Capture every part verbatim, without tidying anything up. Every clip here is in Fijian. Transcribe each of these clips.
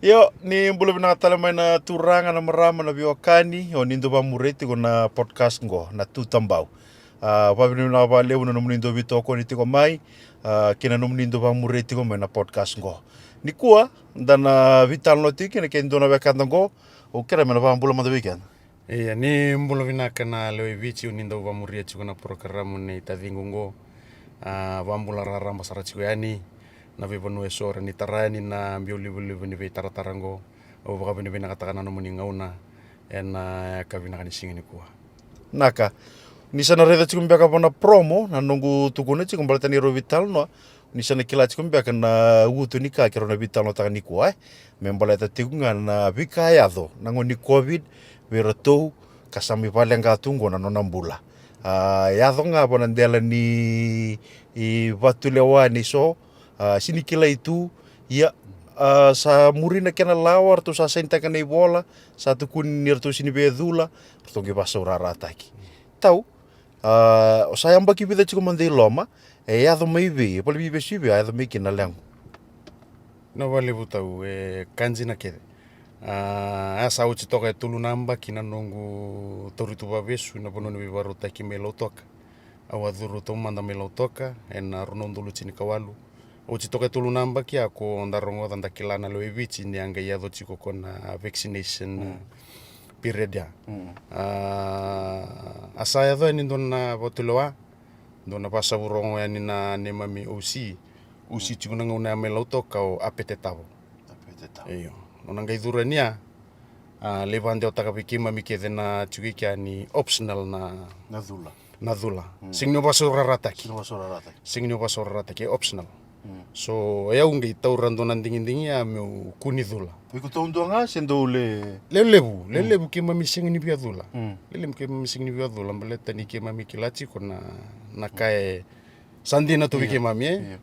Io, ni bula vinaka tale mai na turaga, na marama, na veiwekani o ni dau vamuria tiko na podcast qo, na Tuta Bau. A, vakavinavinaka vakalevu na nomuni dau veitokoni tiko mai, a, kei na nomuni dau vamuria tiko mai na podcast qo. Nikua da na veitalanoa tiko kina kei dua na wekada qo, au kerea me na vakabula mada vei keda. Ia, ni bula vinaka na lewe i Viti, o ni dau vamuria tiko na porokaramu nei taciqu qo. A, vakabula raraba sara tiko yani na veivanua eso ra ni tara yani na biau livaliva ni veitaratara qo. Au vakavinavinakataka na nomuni gauna ena yakavi vinaka ni siga nikua. Naka. Ni sa na raica tiko beka vua na promo na noqu tukuna tiko baleta ni rau veitalanoa. Ni sa na kila tiko beka na uto ni ka keirau na veitalanoataka nikua, e? Me baleta tiko ga na veika e yaco na gauna ni COVID vei iratou ka sa mai vakaleqa tu qo na nona bula. A, yaco ga vua na dela ni, i vatulewa ni so, a, sega ni kilai tu. Ia, a, sa muri na kena lawa, ratou sa sainitaka na ivola, sa tukuni ni ratou sega ni via cula, ratou qai vasaurarataki. Tau, a, o sa yabaki vica tiko mada i loma, e yaco mai vei, e valeniveivesu i vei a yaco mai kina na lequ? Na vakalevu Tau, e ka dina kece. A, a sa oti toka e tolu na yabaki na noqu tauri tu vakavesu na vanua ni veivakarautaki mai Lautoka. Au a curu taumada mai Lautoka ena rua na udolu tinikawalu. Oti toka e tolu na yabaki ya ko da rogoca, da kila na lewe i Viti ni a qai yaco tiko ko na vaccination, mm, period ya. Mm. A, a sa yaco yani dua na vatulewa, dua na vasavu rogo yani na neimami O C. O C, mm, tiko na gauna ya mai Lautoka o Apete Tavo. Apete Tavo. Io. Nona qai curu yani ya, a, lai vakadewataka vei keimami kece na tiko i kea ni optional na, na cula. Na cula. Mm. Sega ni o vasaurarataki. Sega ni o vasaurarataki. Sega ni o vasaurarataki, e optional. Mm. So, o yau qai taura dua na digidigi ya meu kua ni cula. Iko taudua ga se dou le? Lelevu, mm, lelevu keimami sega ni via cula. Mm. Lelevu keimami sega ni via cula, baleta ni keimami kila tiko na, na ka e sa dina tu vei, io, keimami, e? Io.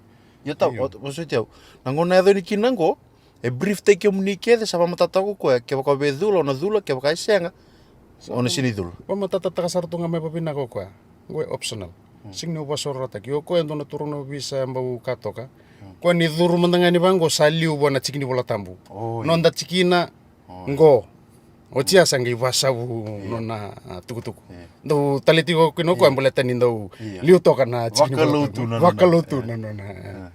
Ia Tau, io, o, o soti au. Na gauna yaco yani kina qo, e brief taki kemuni kece, sa vakamatatataka o koya, kevaka o via cula, o na cula, kevaka e sega, o na sega ni cula. Vakamatatataka sara tu ga mai vavinaka o koya. Qo e optional. Mm. Sega ni o vasaurarataki. O koya e dua na turaga na ovisa e bau ka toka. Mm. Koya ni curu mada ga yani vaqo sa liu vua na tiki ni Vola Tabu. Oh, io. Noda tikina, oh, io, qo. Oti ya sa qai vasavu, io, nona, a, tukutuku. Io. Dau tale tiko kina o koya, io, baleta ni dau, io, liu toka na tiki ni Vola Tabu. Vakalou tu na nona. Vakalou tu, io, na nona, e. Io.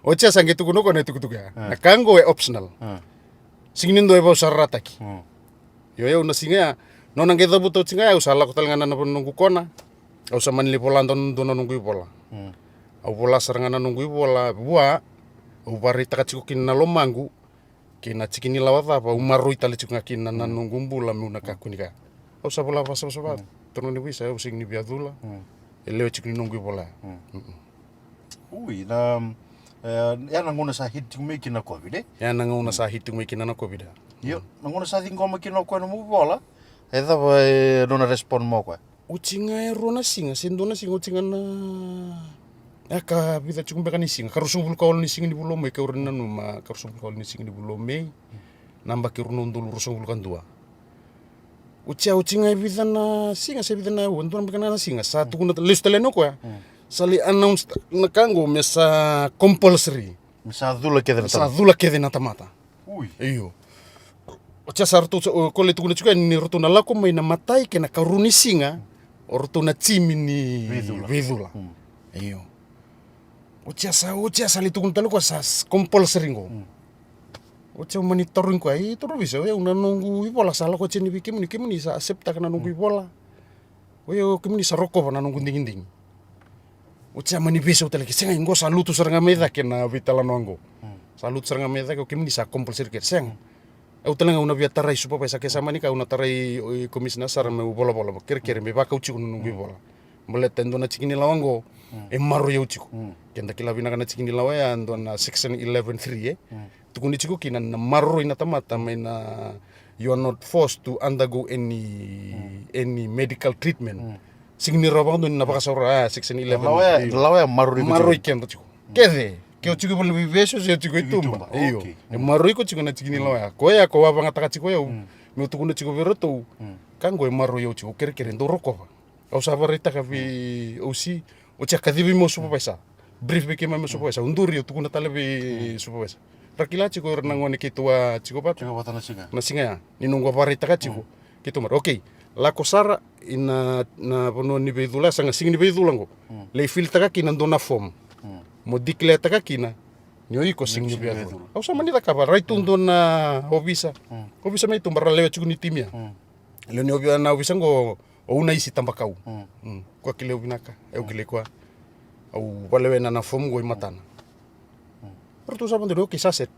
Oti ya sa qai tukuna o koya na itukutuku ya. E. Na ka qo e optional. E. Sega ni dua e vasaurarataki. Mm. Io, io, na siga ya, nona qai cavuta oti ga ya, au sa lako tale ga na, na noqu kona. Au sa mani lai vola dua, dua na noqu ivola. Mm. Au vola sara ga na noqu ivola vua, au vakaraitaka tiko kina na lomaqu kei na tiki ni lawa cava au maroroi tale tiko ga kina na, mm, noqu bula meu na kakua ni kaya. Au sa vola vakasavasava, mm, turaga ni ovisa, au sega ni via cula. Mm. E lewe tiko ni noqu ivola ya. Mm. Mm-mm. Ui, na, e, ya na gauna sa hit tiko mai kina na COVID, e? Ya na gauna, mm, sa hit tiko mai kina na COVID, e? Io, mm, na gauna sa ciqoma kina o koya na nomu vola, e cava e nona respond mai o koya? Oti ga e rua na siga, se dua na siga, oti ga na, e ka vica tiko beka ni siga, ka ruasagavulu ka walu ni siga ni vula o Me, ke au rawa ni nanuma, ka ruasagavulu ka walu ni siga ni vula o Me, na yabaki rua na udolu ruasagavulu ka dua. Oti ya, oti ga e vica na siga, se vica na aua, dua na beka na siga, sa tukuna, lesu tale yani o koya. Mm. Sa lai announce ta-, na ka qo me sa compulsory. Me sa cula kece na tamata. Me sa cula kece na tamata. Ui. Io. Oti ya sa ratou sa, o koya lai tukuna tiko yani ni ratou na lako mai na imatai kei na ikarua ni siga, o ratou na timi ni veicula. Veicula. Mm. Io. Oti ya sa, oti ya sa lai tukuna tale o koya sa s-, compulsory qo. Mm. Oti ya au mani tarogi koya, e, turaga ovisa, o yau na noqu ivola sa lako oti yani vei kemuni, kemuni sa accept-taka na noqu, mm, ivola. O yau, kemuni sa rokova na noqu digidigi. Oti ya mani veisau tale ke, sega, qo sa lutu sara ga mai cake na veitalanoa qo. Mm. Sa lutu sara ga mai cake, o kemuni sa compulsory ke, sega. Au tale ga au na via tarai supervisor ke sa mani ka, au na tarai, o, i commissioner sara meu volavola, kerekere, me vakau tiko na noqu ivola. Baleta e dua na tiki ni lawa qo, mm, e maroroi au tiko. Mm. Keda kila vinaka na tiki ni lawa ya, e dua na section eleven three, e? Mm. Tukuni tiko kina na maroroi na tamata mai na, you are not forced to undergo any, mm, any medical treatment. Mm. Sega ni rawa vakadua ni na vakasaura, a, section eleven. Na lawa ya, na lawa ya maroroi, maroroi keda tiko. Mm. Kece, ke o tiko i valeniveivesu se o tiko i tuba. Tiko i tuba. Io. Okay. E maroroi iko tiko na tiki ni lawa ya. Koya ko vakayagataka tiko o yau. Mm. Meu tukuna tiko vei iratou. Mm. Ka qo e maroroi au tiko, kerekere, dou rokova. Au sa vakaraitaka vei, mm, O C, oti ya kacivi mai o supervisor. Brief vei keimami o supervisor. Au duri, au tukuna tale vei, mm, supervisor. Ra kila tiko ira na gone keitou a tiko vata. Tiko vata na siga. Na siga ya. Ni noqu a vakaraitaka tiko. Keitou mara. Okay. Lako sara ina, na vanua ni veicula, sa ga siga ni veicula qo. Lai filitaka kina dua na form. Mo declare-taka kina ni o iko siga ni veicula. Au sa mani cakava, rai tu dua na ovisa. Ovisa mai tu bara lewe tiko ni timi ya. Lewe ni ovi-, na ovisa qo, o Unaisi Tabakau. Koya kilai au vinaka, au kilai koya. Au valewena na form qo i matana. Ratou sa vadodonu, okay, sa set.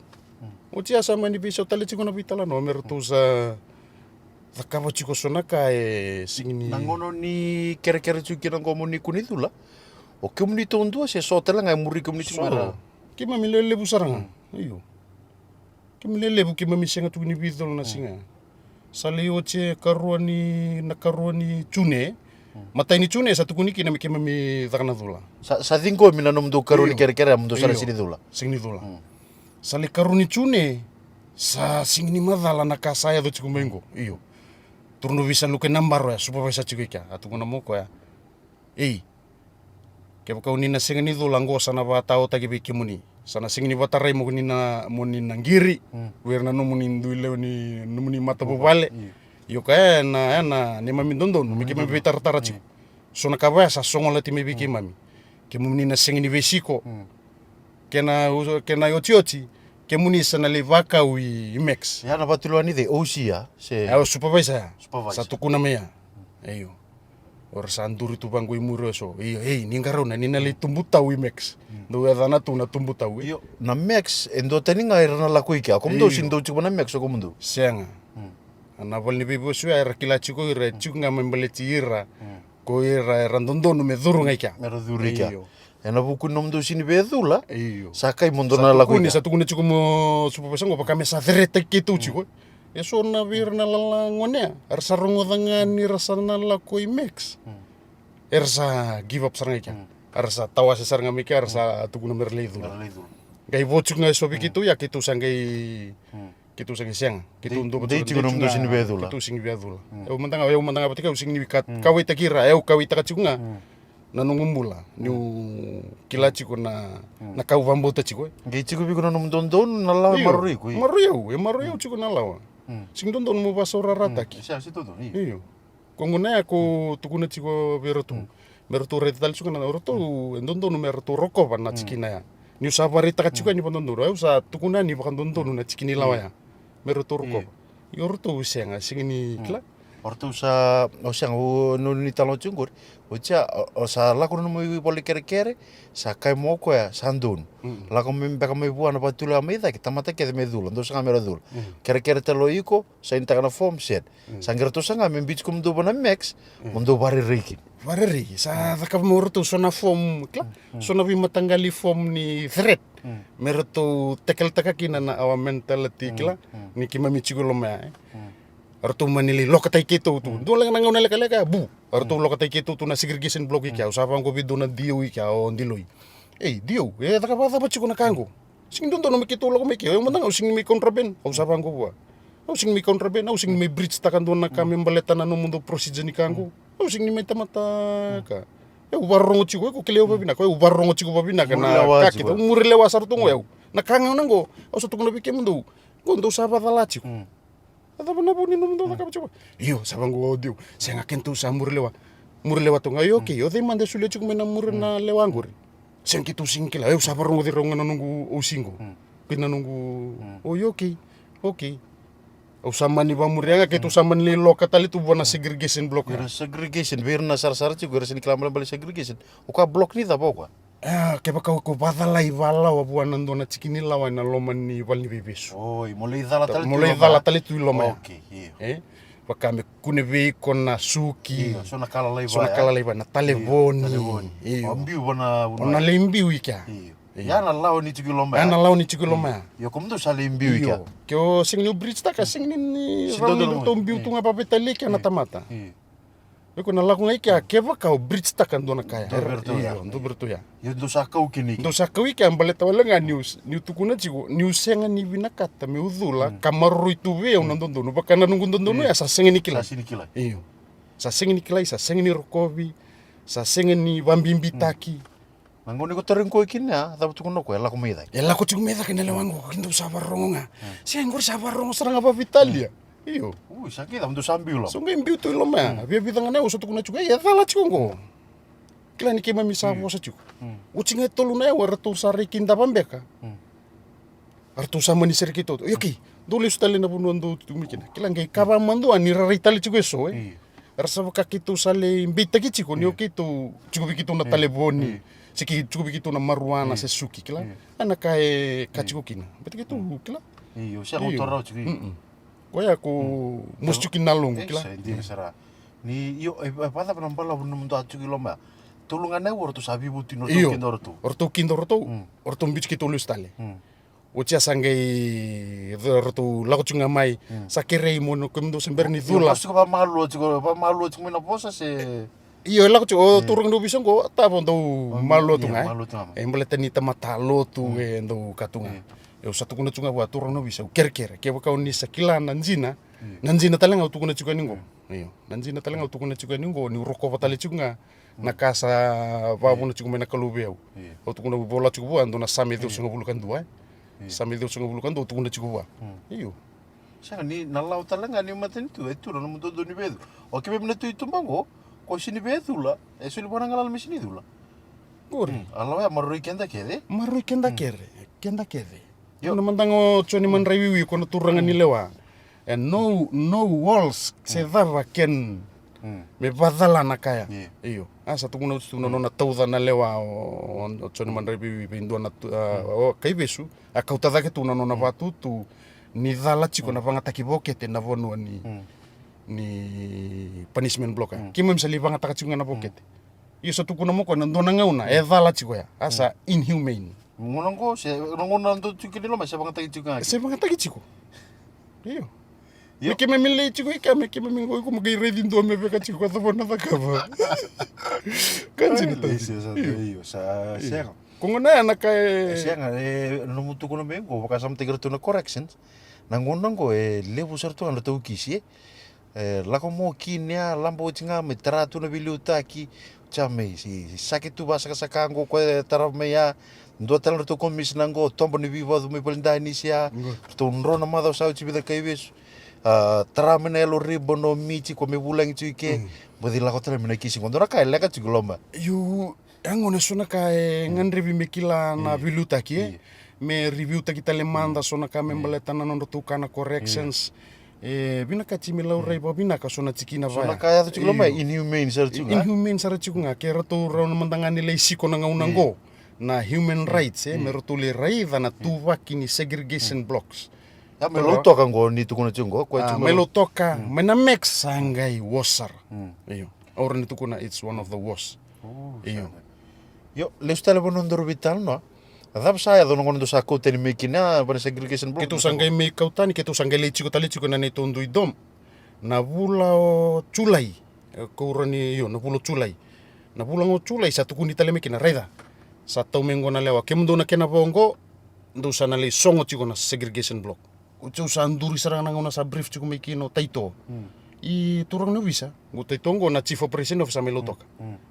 Oti ya sa mani veisau tale tiko na veitalanoa me ratou sa cakava tiko so na ka e sigi ni. Na gauna ni kerekere tiko kina qo mo ni kua ni cula, o kemuni taudua se so tale ga e muri kemuni tiko mai ra? Keimami lewe levu sara ga. Io. Keimami lewe levu, keimami sega tu ni veicula na siga. Sa lai oti e karua ni, na karua ni June. Matai ni June sa tukuni kina me keimami caka na cula. Sa, sa ciqomi na nomudou karua ni kerekere, a mudou sa na sigi ni cula. Sigi ni cula. Sa lai karua ni June, sa sigi ni macala na ka sa yaco tiko mai qo. Io. Turaga Visaluke Nabaro ya, supervisor tiko i kea. A tukuna mo koya. Ei, kevaka o ni na sega ni cula qo sa na vakataotaki vei kemuni. Sa na sega ni vakatarai mo ni na, mo ni na qiri vei ira na nomuni dui lewe ni nomuni matavuvale. Io ka ya na, ya na neimami dodonu me keimami veitaratara tiko. So na ka vaya sa sogolati mai vei keimami. Kemuni na sega ni veisiko. Kena, kena iotioti, kemuni sa na lai vakau i, i Max. Ya na vatulewa ni cei, O C ya? Se, e, o supervisor ya. Supervisor. Sa tukuna mai ya. Io. Ora sa duri tu vaqo i muri eso. Io, ei, ni qarauna, ni na lai tubu tau i Max. Dou yacana tu na tubu tau, e. Io, na Max e duatani ga era na lako i kea. Komudou sini dou tiko na Max o komudou? Sega. A na vale ni veivesu ya era kila tiko ira, e tiko ga me baleti ira. Ko ira era dodonu me curu ga i kea. Me ra curu i kea. Io. Ena vuku ni nomudou sini veicula. Io. Sa kai mo dou na lako i kea. Sa tukuni, sa tukuni tiko mo supervisor qo vaka me sa ceretaki keitou tiko. E so na vei ira na lala gone ya era sa rogoca ga ni ra sa na lako i Max. Era sa give up sara ga i kea. Era sa tawase sara ga mai kea, era sa tukuna me ra lai cula. Qai vo tiko ga e so vei keitou ya, keitou sa qai, keitou sa qai sega. Keitou dou dei tiko na nomudou sini veicula. Keitou sini veicula. Au mada ga, au mada ga vata kei au sigi ni kauwaitaki ira, au kauwaitaka tiko ga na noqu bula niu kila tiko na, na ka au vakabauta tiko, e. Qai tiko vei iko na nomu dodonu na lawa e maroroi iko, e? Maroroi au, e maroroi au tiko na lawa. Sigi dodonu mo vakasaurarataki. Io. Ko gona ya ko tukuna tiko vei iratou. Me ratou raica tale tiko ga na, o ratou e dodonu me ratou rokova na tikina ya. Niu sa vakaraitaka tiko ya ni vakadodonu. Au sa tukuna ni vakadodonu na tiki ni lawa ya. Me ratou rokova. Io, ratou sega, sega ni kila. O ratou sa, o sega, o noni ni talo tiko qori. Oti ya, o, o sa lako na nomu ivola ni kerekere, sa kai mo koya, sa donu. Lako mai beka mai vua na vatulewa mai cake, tamata kece me cula, dou saga me ra cula. Kerekere tale o iko, sainitaka na form, set. Sa qai ratou saga me biuti komudou vua na Max, mo dou vakarerei kina. Vakarerei, sa cakava mai o ratou so na form, kila, so na veimataqali form ni threat. Me ratou tackle-taka kina na our mentality, kila, ni keimami tiko i loma ya, e. Ratou mani lai lokataki keitou tu. Dua na gauna lekaleka, bu. Ratou lokataki keitou tu na segregation block i kea. Au sa vaqo vei dua na D O i kea, o Diloi. Ei, D O, e caka vakacava tiko na ka qo? Sigi dodonu me keitou lako mai ke. Au mada ga, au sigi ni mai contraband. Au sa vaqo vua. Au sigi ni mai contraband, au sigi ni mai breach-taka dua na ka me baleta na nomudou procedure ni ka qo. Au sigi ni mai tamata ka. Au vakarorogo tiko, iko kilai au vavinaka, au vakarorogo tiko vavinaka na ka kece. Au muri lewa sara tu qo au. Na ka gauna qo, au sa tukuna vei kemudou. Qo dou sa vakacala tiko. A cava na vu ni nomudou cakava tiko? Io, sa vaqo o D O. Sega, kedatou sa muri lewa. Muri lewa toka ga. Io, okay, o cei mada e solia tiko mai na muri na lewa qori? Sega, keitou sega ni kila. Au sa vakarogoci rau ga na noqu O C qo. Kei na noqu, o, io, okay, okay. Au sa mani vakamuria ga, keitou sa mani lai loka tale tu vua na segregation block. Ira segregation, vei ira na sarasara tiko, ira sega ni kila balebale segregation. O koya block ni cava o koya? A, kevaka o iko vakacalai vakalawa vua na dua na tiki ni lawa ena loma ni vale ni veivesu. Oi, mo lai cala tale tu i loma ya. Mo lai cala tale tu i loma ya. Okay, io. E? Vaka me kune vei iko na suki. Io, so na ka lalai vaya. So na ka lalai vaya, na talevoni. Io, talevoni. Io. O biu vua na vanua. O na lai biu i kea. Io. Io. Ya na lawa ni tiko i loma ya. Ya na lawa ni tiko i loma ya. Io, komudou sa lai biu i kea. Io. Ke o sega ni o breach-taka, sega ni, ni rawa ni dou biu tu ga vakaveitalia i kea na tamata. Io. Iko na lako ga i kea, kevaka o breach-taka dua na ka ya. Dua vei iratou ya. Io, dua vei iratou ya. Io, dou sa kau kina i kea. Dou sa kau i kea, baleta wale ga niu, niu tukuna tiko, niu sega ni vinakata meu cula, ka maroroi tu vei au na dodonu. Vaka na noqu dodonu ya, sa sega ni kilai. Sa sega ni kilai. Io. Sa sega ni kilai, sa sega ni rokovi, sa sega ni vakabibitaki. Na gauna iko tarogi koya kina ya, cava tukuna o koya, e lako mai cake? E lako tiko mai cake na lewa qo, kidou sa vakarorogo ga. Se qori sa vakarorogo sara ga vakaveitalia. Io. Ui, sa kei cava, dou sa biu i loma? So qai biu tu i loma ya. Via vica ga na aua sa tukuna tiko, e, e cala tiko qo. Kila ni keimami sa vosa tiko. Oti ga e tolu na aua, eratou sa rai kidava beka. Eratou sa mani sereki keitou. Io, okay, dou lesu tale na vanua dou tu mai kina. Kila, qai kava madua ni ra rai tale tiko eso, e. Era sa vaka keitou sa lai beitaki tiko, ni o keitou tiko vei keitou na talevoni. Se kei tiko vei keitou na maruana se suki, kila. A na ka e ka tiko kina. Beta keitou, kila. Io, se ko toro tiko. Koya ko mosi tiko kina na loqu, kila. Sa dina sara. Ni, io, e, e vakacava na balavu ni nomudou a tiko i loma ya? Tolu ga na aua, o ratou sa veivuti ni ratou kida o ratou. O ratou kida o ratou. O ratou biuti keitou lesu tale. Oti ya sa qai, ratou lako tiko ga mai. Sa kerei mo na kemudou se bera ni cula. Io, vamalua tiko, vamalua tiko mai na vosa se? Io, e lako tiko, o turaga ni ovisa qo, tavo dau malua tu ga, e. E baleta ni tamata lotu, e dau ka tu ga. Au sa tukuna tiko ga vua, turaga ni ovisa, au kerekere. Kevaka o ni sa kila na jina, na jina tale ga au tukuna tiko yani qo. Io, na jina tale ga au tukuna tiko yani qo, niu rokova tale tiko ga na ka sa vakavuna tiko mai na Kalou vei au. Au tukuna, au vola tiko vua, dua na Same ciwasagavulu ka dua, e. Same ciwasagavulu ka dua, au tukuna tiko vua. Io. Sega ni na lawa tale ga ni matanitu, e tu na nomu dodonu ni veicula. O keimami na tu i tuba qo, ko sega ni veicula, e soli vua na galala me sega ni cula. Qori. A lawa ya maroroi keda kece. Maroroi keda kece, keda kece. Io. Na mada ga o Joni Madraiwiwi, ko na turaga ni lewa. E no, no walls se cava can me vacala na ka ya. Io. A sa tukuna oti tu na nona tauca na lewa o, o Joni Madraiwiwi vei dua na tu, a, o kaivesu. A kauta cake tu na nona vatutu ni cala tiko na vagataki vokete na vanua ni, ni punishment block ya. Keimami sa lai vagataka tiko ga na vokete. Io, sa tukuna mo koya na dua na gauna e cala tiko ya. A sa inhumane. Gauna qo se, gauna dou tiko kina i loma se vagataki tiko ga. Se vagataki tiko. Io. Io. Me keimami lai tiko i kea, me keimami qo, iko mo qai raici dua me veka tiko, a cava na cakava? Ka jina tau. Io, sa, io, sa sega. Ko gona ya na ka e sega, e, nomu tukuna mai qo, vakasamataki iratou na corrections. Na gauna qo e levu sara tu ga na taukisi, e. E lako mo kina ya, laba oti ga me tara tu na veiliutaki. Sa mai, si, si sake tu vakasakasaka qo, koya e tara mai ya. Dua tale na ratou komisina qo, toba ni veivaucu mai Valedanisi ya. Ratou dro na macawa sa oti vica kaivesu. A, tara mai na yellow ribbon o Miti, ko me vulagi tiko i ke. Boci lako tale mai na kisi qo. Dua na ka e leka tiko i loma. Io, e gona so na ka e gadrevi me kila na veiliutaki, e. Me review taki tale mada so na ka me baleta na nodratou ka na corrections. E vinakati me laurai vakavinaka so na tikina vaya. So na ka yaco tiko i loma, inhumane sara tiko ga. Inhumane sara tiko ga, ke ratou rawa na mada ga ni lai siko na gauna qo. Na human rights, e, me ratou lai raica na tuvaki ni segregation blocks. Ya, mai Lautoka qo ni tukuna tiko qo, koya tiko mai Lautoka, mai na Max sa qai worse sara. Io. Au rawa ni tukuna it's one of the worst. Io. Io, lesu tale vanua daru veitalanoa. A cava sa yaco na gauna dou sa kau tani mai kina, va na segregation block? Keitou sa qai mai kau tani, keitou sa qai lai tiko tale tiko na neitou dui dom. Na vula o Julai. E, kau rawa ni, io, na vula o Julai. Na vula o Julai sa tukuni tale mai kina, raica. Sa tau mai qo na lewa. Kemudou na kena vo qo, dou sa na lai sogo tiko na segregation block. Oti au sa duri sara ga na gauna sa brief tiko mai kina o Taito. I turaga ni ovisa, o Taito qo na chief operation officer mai Lautoka.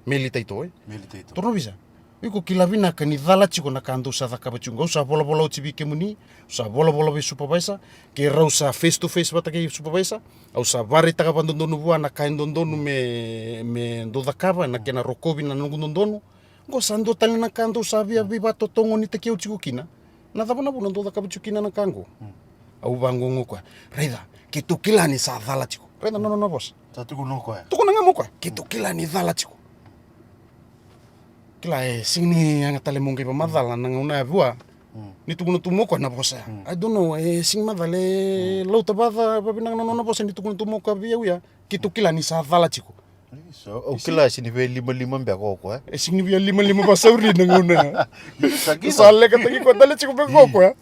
Meli Taito, e? Meli Taito. Turaga ni ovisa. Iko kila vinaka ni cala tiko na ka dou sa cakava tiko qo. Au sa volavola oti vei kemuni, au sa volavola vei supervisor, ke rau sa face to face vata kei supervisor, au sa vakaraitaka vakadodonu vua na ka e dodonu me, me dou cakava, na kena rokovi na noqu dodonu. Qo sa dua tale na ka dou sa via veivatotogonitaki au tiko kina. Na cava na vuna dou cakava tiko kina na ka qo? Au vaqo qo koya. Raica, keitou kila ni sa cala tiko. Raica na nona vosa. Sa tukuna o koya. Tukuna ga mo koya. Keitou kila ni cala tiko. Kila e sega ni yaga tale mo qai vakamacala na gauna ya vua. Ni tukuna tu mo koya na vosa ya. I don't know, e sega ni macala, e lauta vakaca, vakavinaka na nona vosa ni tukuna tu mo koya vei au ya. Keitou kila ni sa cala tiko. Au kila e sega ni via limalima beka o koya. E sega ni via limalima vakasauri na gauna ya. Sa lekataki koya tale tiko beka o koya.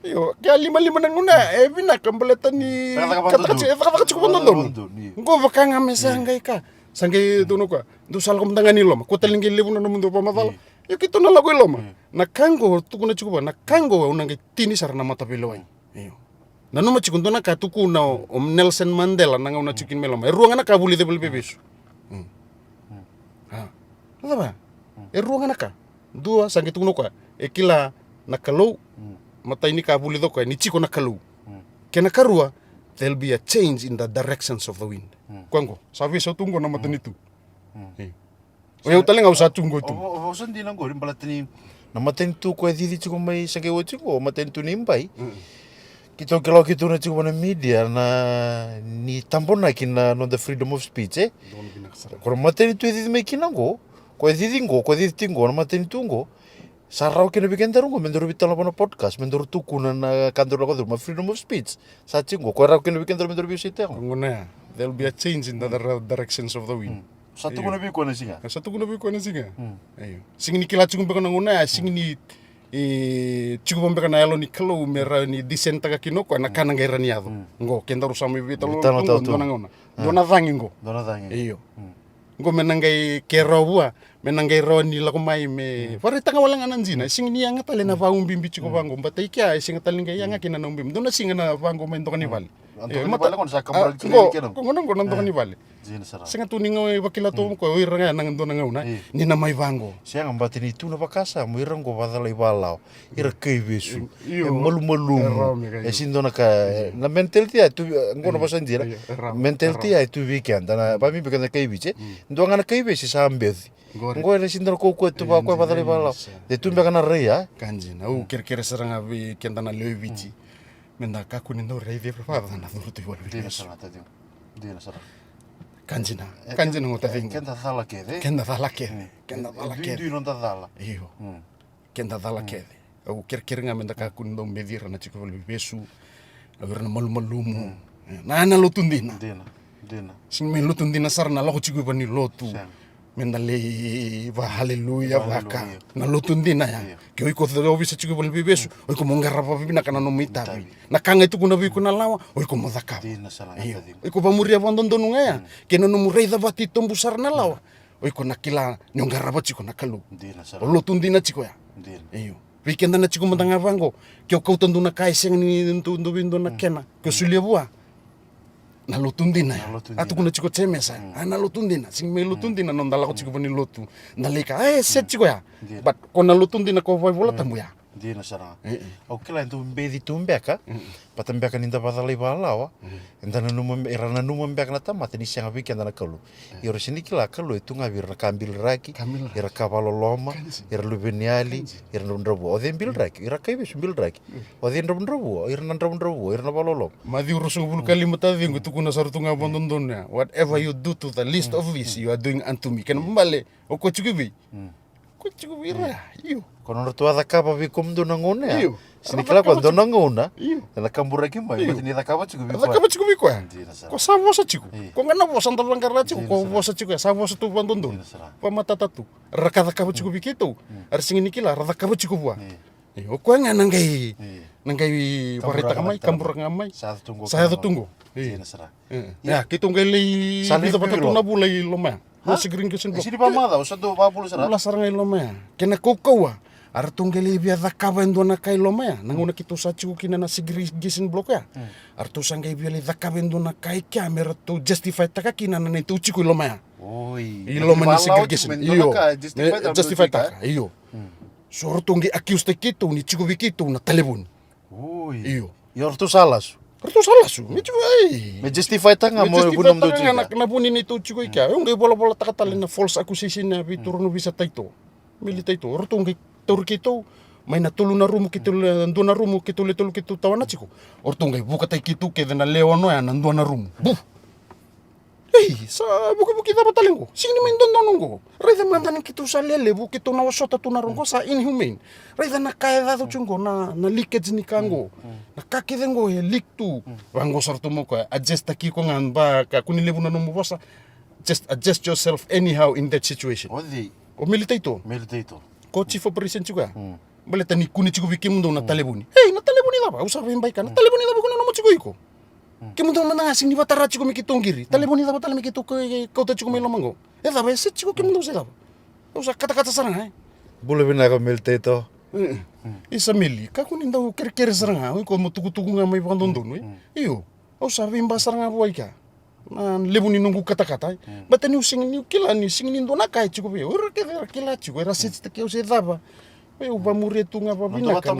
Io, ke a limalima na gauna ya, e vinaka baleta ni cakacaka tiko vakadodonu. Qo vaka ga me sa qai ka. Sa qai donu koya. Dou sa lako mada ga ni loma. Ko tale qai levu na nomudou vakamacala. Io, keitou na lako i loma. Na ka qo, tukuna tiko vua, na ka qo au na qai tini sara na mataveilewai. Io. Nanuma tiko dua na ka tukuna o, o Nelson Mandela na gauna tiko kina mai loma. E rua ga na ka vulica vale veivesu. A. Na cava? E rua ga na ka. Dua, sa qai tukuna o koya, e kila na Kalou, matai ni ka vulica o koya ni tiko na Kalou. Kena karua, there'll be a change in the directions of the wind. Koya qo, sa veisau tu qo na matanitu. E. O yau tale ga au sa tu qo tu. O, o, o sa dina qori, baleta ni na matanitu koya cici tiko mai sa qai oti qo, matanitu ni bai. Keitou kila, keitou na tiko vua na media na ni tabonaki na noda freedom of speech, e. Ko na matanitu e cici mai kina qo, koya cici qo, koya cici tiko qo, na matanitu qo. Sa rawa kina vei kedaru qo me daru veitalanoa vua na podcast, me daru tukuna na ka daru lako curuma, freedom of speech. Sa tiko qo, koya rawa kina vei kedaru me daru veisau tiko. Qo na ya, there'll be a change in the dire-, directions of the wind. Sa tukuna vei koya na siga. Sa tukuna vei koya na siga. Io. Sega ni kila tiko beka na gauna ya, sega ni, e, tiko vua beka na yalo ni Kalou me rawa ni discern-taka kina o koya na ka na qai rawa ni yaco. Qo, kedaru sa mai veitalanoa tu qo, dua na gauna. Dua na cagi qo. Dua na cagi. Io. Qo me na qai ke rawa vua, me na qai rawa ni lako mai me vakaraitaka wale ga na jina. E sega ni yaga tale na vaubibi tiko vaqo, baleta i kea e sega tale ni qai yaga kina na ubibi. Dua na siga na vaqo mai doka ni vale. Qo na doka ni vale. Sega tu ni ga vakila tu o koya, o ira ga na dua na gauna ni na mai vaqo. Sega, baleta ni tu na vakasama, o ira qo vakacala ivalavala. Ira kaivesu. E malumalumu. E sega ni dua na ka, na mentality ya tu, qo na vosa dina. Mentality ya e tu vei keda na, vabibi keda na kaiviti. Dua ga na kaivesu sa beci. Qo e sega ni dua na kaukaua tu vaka o koya vakacala ivalavala. E tu beka na rai ya. Ka dina, au kerekere sara ga vei keda na lewe i Viti. Me da kakua ni dau raici ira vaka na curu tu i valeniveivesu. Dina sara. Ka dina, ka dina qo taciqu. Keda cala kece. Keda cala kece. Keda cala kece. Duidui noda cala. Io. Keda cala kece. Au kerekere ga me da kakua ni dau beci ira na tiko i valeniveivesu. Au ira na malumalumu. Na, na lotu dina. Dina, dina. Sega ni mai lotu dina sara na lako tiko i valenilotu. Me da lai va haleluya vaka. Na lotu dina ya. Ke o iko ovisa tiko i valeniveivesu, o iko mo qarava vinaka na nomu itavi. Na ka ga e tukuna vei iko na lawa, o iko mo cakava. Dina sara ga taciqu. O iko vamuria vakadodonu ga ya. Ke na nomu raica vakatitobu sara na lawa, o iko na kila ni o qarava tiko na Kalou. Dina sara. O lotu dina tiko ya. Dina. Io. Vei keda na tiko mada ga vaqo, ke o kauta dua na ka e sega ni dau, dau vei dua na kena, ke o solia vua. Na lotu dina ya. A tukuna tiko o Jemesa. A na lotu dina, sega ni mai lotu dina na noda lako tiko vua ni lotu. Da lai kaya, e, se tiko ya. But ko na lotu dina ko vakaivolatabu ya. Dina sara ga. Au kila e dau beci tu beka. Vata beka ni da vakacala ivalavala. Eda nanuma, era nanuma beka na tamata ni sega vei keda na Kalou. Ia era sega ni kila Kalou e tu ga vei ira na ka biliraki, ira ka vakaloloma, ira luveniyali, ira dravudravua. O cei biliraki? Ira kaivesu biliraki. O cei dravudravua? Ira na dravudravua, ira na vakaloloma. Maciu ruasagavulu ka lima taciqu e tukuna sara tu ga vakadodonu ya. Whatever you do to the least of this, you are doing unto me. Kena ibalebale, o koya tiko vei? Koya tiko vei ira, io. Ko nodratou a cakava vei kemudou na gauna ya. Io. Sega ni kila ko dua na gauna ena kaburaki mai, baleta ni cakava tiko vei koya. Cakava tiko vei koya. Dina sara. Ko sa vosa tiko. Ko ga na vosa da vaqara tiko, ko vosa tiko ya, sa vosa tu vakadodonu. Dina sara. Vakamatata tu. Ra ka cakava tiko vei keitou. Era sega ni kila, ra cakava tiko vua. Io, o koya ga na qai, na qai vakaraitaka mai, kaburaka ga mai. Sa yaco tu qo. Sa yaco tu qo. Io. Dina sara. Ia, keitou qai lai vica vata tu na vula i loma ya. Na segregation block. Sini vamacala, o sa dau vavula sara. Vula sara ga i loma ya. Kena kaukauwa, a ratou qai lai via cakava e dua na ka i loma ya. Na gauna keitou sa tiko kina na segregation block ya. A ratou sa qai via lai cakava e dua na ka i kea me ratou justify taka kina na neitou tiko i loma ya. Oi. I loma ni segregation. Io. Justify taka, io. So ratou qai accuse taki keitou ni tiko vei keitou na talevoni. Oi. Io. Io, ratou sa lasu. Ratou sa lasu. Me tiko, ei. Me justify taka ga mo vuna mo dou tiko. Na, na vuni neitou tiko i kea. Au qai volavolataka tale na false accusation ya vei turaga visa taito. Meli taito. Ratou qai tauri keitou mai na tolu na rumu keitou le, dua na rumu keitou le tolu keitou tawana tiko. Ratou qai vukataki keitou kece na le ono ya na dua na rumu. Bu. Ei, sa vukivuki cava tale qo? Sega ni mai dodonu qo. Raica mada ni keitou sa lelevu, keitou na osota tu na rogo, sa inhumane. Raica na ka e yaco tu qo, na, na leakage ni ka qo. Na ka kece qo e leak tu. Vaqo sara tu mo koya, adjust taki iko ga, ba ka kua ni levu na nomu vosa. Just adjust yourself anyhow in that situation. O cei? O Meli taito. Meli taito. Ko chief operation tiko ya. Baleta ni kune tiko vei kemudou na talevoni. Ei, na talevoni cava? Au sa veibai ka. Na talevoni cava kune nomu tiko iko? Kemudou mada ga sega ni vatara tiko me keitou qiri. Talevoni cava tale me keitou kauta tiko mai loma qo? E cava, e se tiko kemudou se cava? Au sa katakata sara ga, e. Bula vinaka Meli taito. Isa Meli, kakua ni dau kerekere sara ga, o iko mo tukutuku ga mai vakadodonu, e. Io, au sa veiba sara ga vua i kea. Na levu ni noqu katakata, e. Baleta niu sega ni kila, ni sega ni dua na ka e tiko vei au. Era kece era kila tiko, era search-taki au se cava. Au vamuria tu ga vavinaka.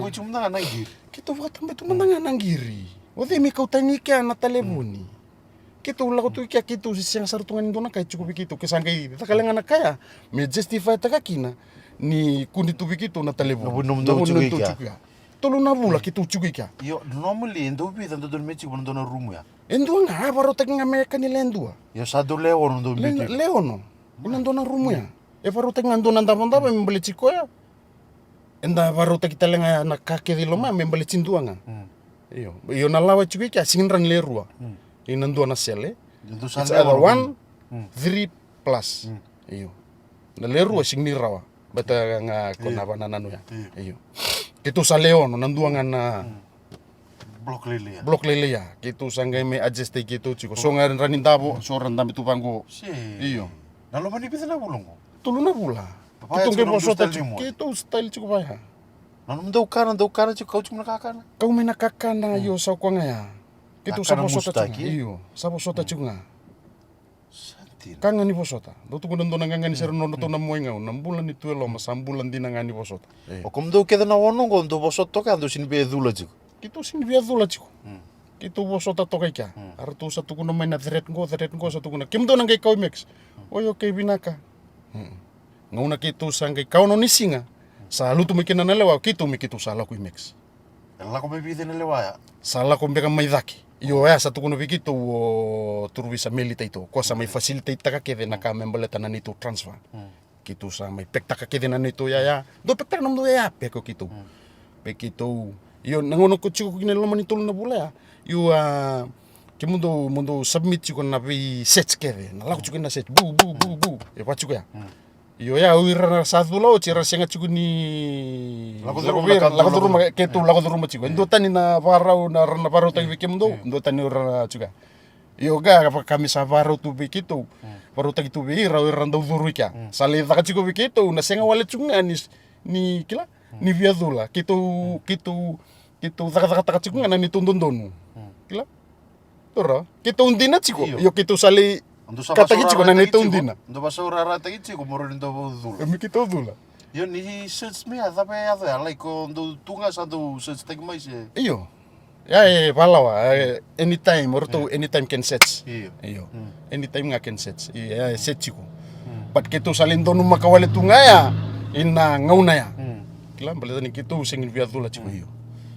Keitou vakatabaki tu mada ga na qiri. O cei me kau tani kea na talevoni? Keitou lako tu i kea, keitou se sega sara tu ga ni dua na ka e tiko vei keitou. Ke sa qai caka lega na ka ya me justify-taka kina ni kune tu vei keitou na talevoni. Na vuni nomudou tiko i kea. Tolu na vula keitou tiko i kea. Io, normally e dau vica dodonu me tiko na dua na rumu ya? E dua ga, a varautaki ga me ka ni le dua. Io, sa dau le ono dou biu tiko. Le ono. Ina dua na rumu ya. E varautaki ga dua na davodavo me baleti koya. Eda varautaki tale ga na ka kece i loma me baleti dua ga. Io. Io, na lawa e tiko i kea sega ni rawa ni le rua. Ina dua na sele. It's either one, three plus. Io. Na le rua sega ni rawa. Baleta ga ko na vanananu ya. Io. Keitou sa le ono, na dua ga na block lailai ya. Block lailai ya. Keitou sa qai mai adjust-taki keitou tiko. So ga era ni davo, so ra dabe tu vaqo. Io. Na loma ni vica na vula oqo? Tolu na vula. Keitou qai vosota tiko, keitou style tiko vaya. Na nomudou kana, dou kana tiko, kau tiko mai na kakana? Kau mai na kakana, io, sa koya ga ya. Keitou sa vosota tiko ga. Io, sa vosota tiko ga. Ka ga ni vosota. Dou tukuna dou na gaga ni sere nodratou na mua i gau, na bula ni tu e loma sa bula dina ga ni vosota. O komudou kece na ono oqo dou vosota toka ya, dou sega ni via cula tiko? Keitou sega ni via cula tiko. Keitou vosota toka i kea. A ratou sa tukuna mai na threat qo, threat qo, sa tukuna kemudou na qai kau i Max. Oi, okay, vinaka. Gauna keitou sa qai ka ono ni siga, sa lutu mai kina na lewa, keitou me keitou sa lako i Max. E lako mai vei cei na lewa ya? Sa lako beka mai cake. Io, oya sa tukuna vei keitou o Turuvisa Melitaito, ko sa mai facilitate-taka kece na ka me baleta na neitou transfer. Keitou sa mai pack-taka kece na neitou yaya. Dou pack-taka na nomudou yaya, pack o keitou. Pack keitou. Io, na gauna ko tiko kina e loma ni tolu na vula ya, io, a, kemudou mo dou submit tiko na vei search kece, na lako tiko na search, bu bu bu bu, e va tiko ya. Io, ya o ira sa cula oti, era sega tiko ni lako curuma, keitou lako curuma tiko. E dua tani na vakarau na ra na vakarautaki vei kemudou, dua tani o ira tiko ya. Io, ga vaka me sa vakarau tu vei keitou, vakarautaki tu vei ira, o ira dau curu i kea. Sa lai caka tiko vei keitou na sega wale tiko ga ni, ni kila, ni via cula. Keitou, keitou, keitou cakacakataka tiko ga na neitou dodonu. Kila? Tora, keitou dina tiko. Io, keitou sa lai kataki tiko na neitou dina. Dou vasaurarataki tiko mo rawa ni dou cula. Me keitou cula. Io, ni search mai ya, cava e yaco ya, like, o dou tu ga sa dou search-taki mai se? Io. Ya e valawa, e, anytime, o ratou anytime can search. Io. Io. Anytime ga can search. Io, ya e search tiko. But keitou sa lai donumaka wale tu ga ya ina gauna ya. Kila, baleta ni keitou sega ni via cula tiko, io.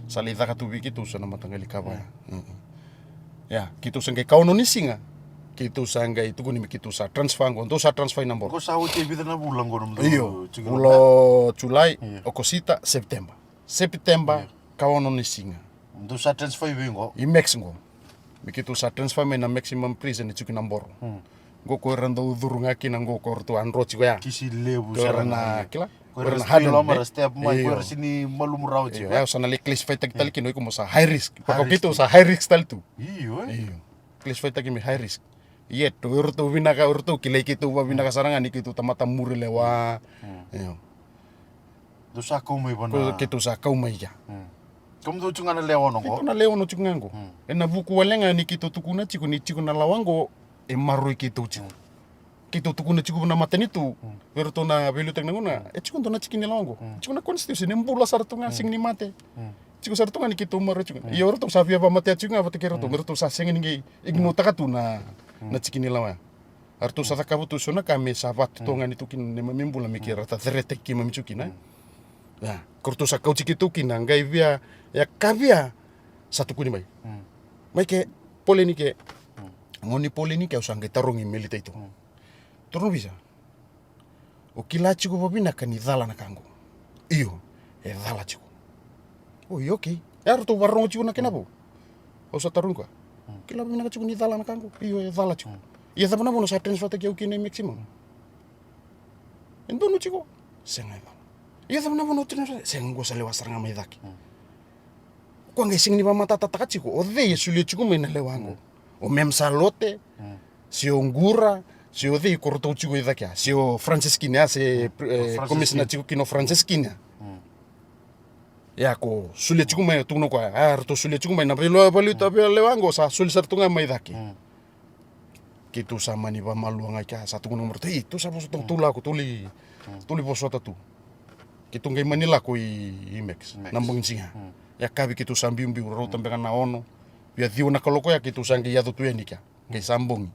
Sa lai caka tu vei keitou so na mataqali ka vaya. Ia, keitou sa qai ka ono ni siga, keitou sa qai tukuni me keitou sa transfer qo, dou sa transfer i Naboro. Ko sa oti e vica na vula qo nomudou? Io, tiko vula o Julai, Okosita, Sepiteba. Sepiteba, ka ono ni siga. Dou sa transfer i vei qo? I Max qo. Me keitou sa transfer mai na maximum prison e tiko i Naboro. Qo ko ira dau curu ga kina qo ko ratou a dro tiko ya. Kisi levu sara na, kila? Ko ira na hard loma, ra step mai, ko ira sega ni malumu rawa tiko. Io, ya sa na lai classify-taki tale kina o iko mo sa high risk. Vaka o keitou sa high risk tale tu. Io, e? Io. Classify-taki me high risk. Yet o iratou vinaka, o iratou kilai keitou vavinaka sara ga ni keitou tamata muri lewa. Io. Dou sa kau mai vana? Keitou sa kau mai ya. Kemudou tiko ga na lewe ono qo? Keitou na lewe ono tiko ga qo. Ena vuku wale ga ni keitou tukuna tiko ni tiko na lawa qo e maroroi keitou tiko. Keitou tukuna tiko na matanitu vei iratou na veiliutaki na gauna, e tiko dua na tiki ni lawa qo. Tiko na constitution, e bula sara tu ga, sega ni mate. Tiko sara tu ga ni keitou maroroi tiko. Ia o iratou sa via vamatea tiko ga vata kei iratou, me ratou sa sega ni qai ignore-taka tu na, na tiki ni lawa ya. A ratou sa cakava tu so na ka me sa vatotogani tu kina neimami bula me keirau ta ceretaki keimami tu kina. Ia, ko ratou sa kauti keitou kina, qai via, ia ka via sa tukuni mai. Mai ke, poleni ke. Goni poleni ke, au sa qai tarogi Melitaito. Turaga ovisa, o kila tiko vavinaka ni cala na ka qo? Io, e cala tiko. O, io, okay. E a ratou vakarorogo tiko na kena vou. Au sa tarogi koya. Kila vavinaka tiko ni cala na ka qo? Io, e cala tiko. Ia cava na vanua sa transfer-taki au kina i maximum? E donu tiko? Sega, e cala. Ia cava na vanua transfer? Sega, qo sa lewa sara ga mai cake. Koya qai sega ni vakamatatataka tiko o cei e solia tiko mai na lewa qo. O Mem Salote, se o Qura, se o cei ko ratou tiko i cake ya, se o Francis Kine ya, se, e, komisina tiko kina o Francis Kine ya. Ia ko solia tiko mai, tukuna o koya, a, ratou solia tiko mai na veilewa, veilewa, veilewa qo sa soli sara tu ga mai cake. Keitou sa mani vamalua ga i kea, sa tukuna mai ratou, "Ei, tou sa vosota, tou lako, tou lai, tou lai vosota tu." Keitou qai mani lako i, i Max, Max. Na bogi ni siga. Ia kavi keitou sa biubiu, rauta beka na ono. Via ciwa na kaloko ya keitou sa qai yaco tu yani kea. Qai sa bogi.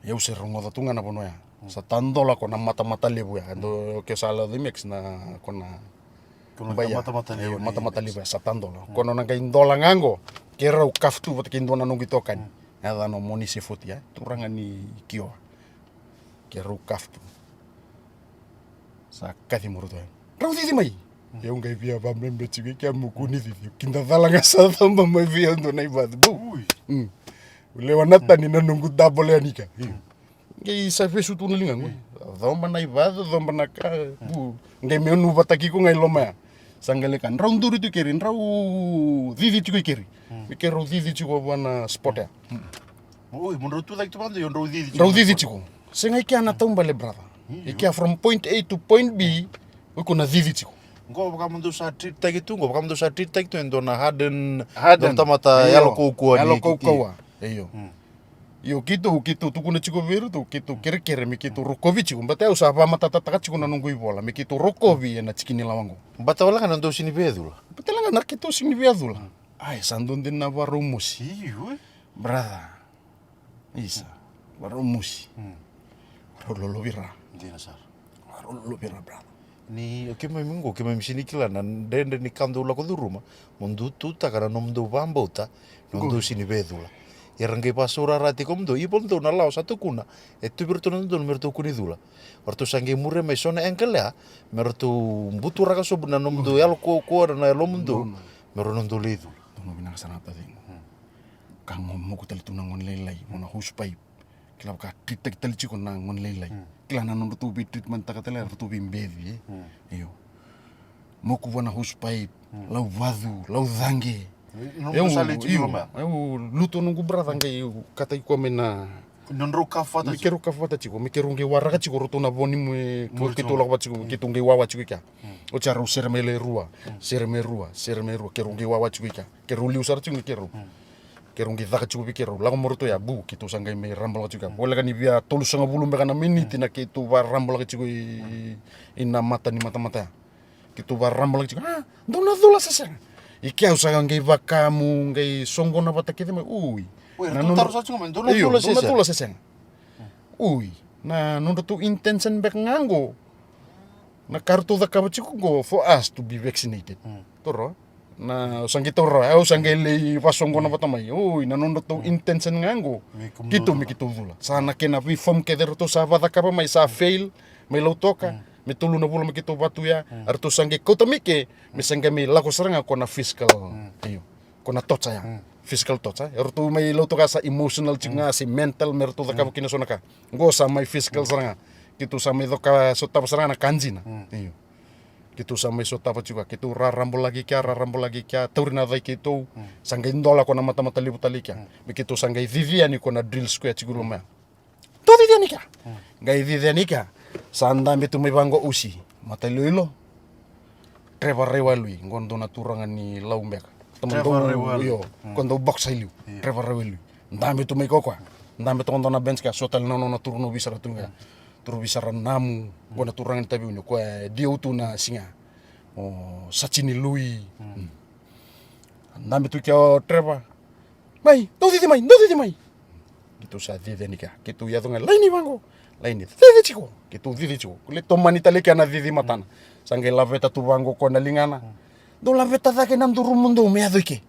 Ia au se rogoca tu ga na vanua ya. Sa tadola ko na matamata levu ya. Do ke sa lako i Max na ko na Ko na bai ya. Matamata levu Io, na matamata Apex. Levu ya sa tadola. Ko na qai dola ga qo. Ke rau kafu tu vata kei dua na noqu itokani. Yacana o Monise Foti ya. Turaga ni Kioa. Ke rau kafu tu. Sa kaci mo ratou ya. Rau cici mai. Au qai via vamebe tiko i kea mo kua ni cici. Kida cala ga sa caba mai vei au dua na ivacu. Bou. Ui. Mm. Lewa na tani na noqu double yani kea. Io. Qai sa vesu tu na ligaqu. Coba na ivacu, coba na ka. Bu. Qai me nuvataki iko ga i loma ya. Sa qai leka, drau duri tu i keri, drau cici tiko i keri. Me keirau cici tiko vua na spot ya. Oi, mo drau tu cake tu vakadua, io drau cici tiko. Drau cici tiko. Sega i kea na taubale, brother. I kea from point A to point B, o iko na cici tiko. Qo vaka mo dou sa treat taki tu, qo vaka mo dou sa treat taki tu, e dua na harden, harden. Dua na tamata Io. Yalo kaukauwa ni Yalo kaukauwa. Io. Io, keitou, keitou tukuna tiko vei iratou, keitou kerekere me keitou rokovi tiko. Baleta au sa vakamatatataka tiko na noqu ivola me keitou rokovi ena tiki ni lawa qo. Baleta wale ga na dou sini via cula. Baleta wale ga na keitou sini via cula. Ai, sa dua dina na varau mosi. Io, e. Brother. Isa. Varau mosi. Varau lolovira. Dina sara. Varau lolovira, brother. Ni o keimami qo, keimami sini kila na dredre ni ka dou lako curuma, mo dou tutaka na nomudou vakabauta, nomudou sini vecula. Ia ra qai vasaurara tiko mudou, ia vei dou na lawa sa tukuna, e tu vei iratou na dodonu me ratou kua ni cula. O ratou sa qai muria mai so na angle ya, me ratou buturaka sobu na nomudou yalo kaukauwa, na yalomudou, me rau na dou lai cula. Dou na vinaka sara na taciqu. Ka qo moku tale tu na gone lailai, mo na hose pipe. Kila vaka treat taki tale tiko na gone lailai. Kila na nodratou vei treatment taka tale, ratou vei beci, e. Io. Moku vua na hose pipe, lau vacu, lau caqe. Nomu sa lei tiko loma. Au lutu noqu brother qai kataki koya mai na. Nodrau kafa vata tiko. Me keirau kafa vata tiko, me keirau qai waraka tiko, ratou na vo ni mu e keitou lako vata tiko, keitou qai wawa tiko i kea. Oti a rau sere mai lai rua, sere mai rua, sere mai rua, keirau qai wawa tiko i kea. Keirau liu sara tiko qai keirau. Keirau qai caka tiko vei keirau. Lako mo ratou ya, bu, keitou sa qai mai rabolaka tiko ya. Voleka ni via tolusagavulu beka na miniti na keitou varabolaka tiko i, i na mata ni matamata ya. Keitou varabolaka tiko, a, dou na cula se sega. I kea au sa qai vakamu, qai soqona vata kece mai, ui. Ui, na ratou nodra taro sa tiko mai, dou na cula se sega. Ui, na nodratou intention beka ga qo. Na ka ratou cakava tiko qo for us to be vaccinated. Toro. Na, au sa qai taura, au sa qai lai vasoqona vata mai. Oi, na nodratou intention ga qo. Keitou me keitou cula. Sa na kena veiform kece ratou sa vacakava mai, sa fail, mai Lautoka. Me tolu na vula me keitou vatu ya. A ratou sa qai kauta mai ke, me sa qai mai lako sara ga ko na physical. Io. Ko na torture ya. Physical torture. E ratou mai Lautoka sa emotional tiko ga, se mental, me ratou cakava kina so na ka. Qo sa mai physical sara ga. Keitou sa mai coka, sotava sara ga na ka jina. Io. Keitou sa mai sotava tiko, keitou rarabolaki kea, rarabolaki kea, tauri na cai keitou. Sa qai dola ko na matamata levu tale i kea. Me keitou sa qai cici yani ko na drill square tiko i loma ya. Tou cici yani kea. Qai cici yani kea. Sa dabe tu mai vaqo usi. Matailoilo. Trevor Raiwalui, qo dua na turaga ni Lau beka. Trevor Raiwalui. Io, ko dau box i liu. Trevor Raiwalui. Dabe tu mai ko koya. Dabe toka dua na bench kea, so tale na nona turaga vei sara tu ga. Turaga vei sara Namu, qo na turaga ni Taveuni, o koya e diu tu na siga. O Satini Lui. Dabe tu kea o Trevor. Mai, dou cici mai, dou cici mai. Keitou sa cici yani kea. Keitou yaco ga laini vaqo. Laini cici tiko. Keitou cici tiko. Ko le tomani tale kea na cici matana. Sa qai laveta tu vaqo ko na ligana. Dou laveta cake na durumudou me yaco i ke.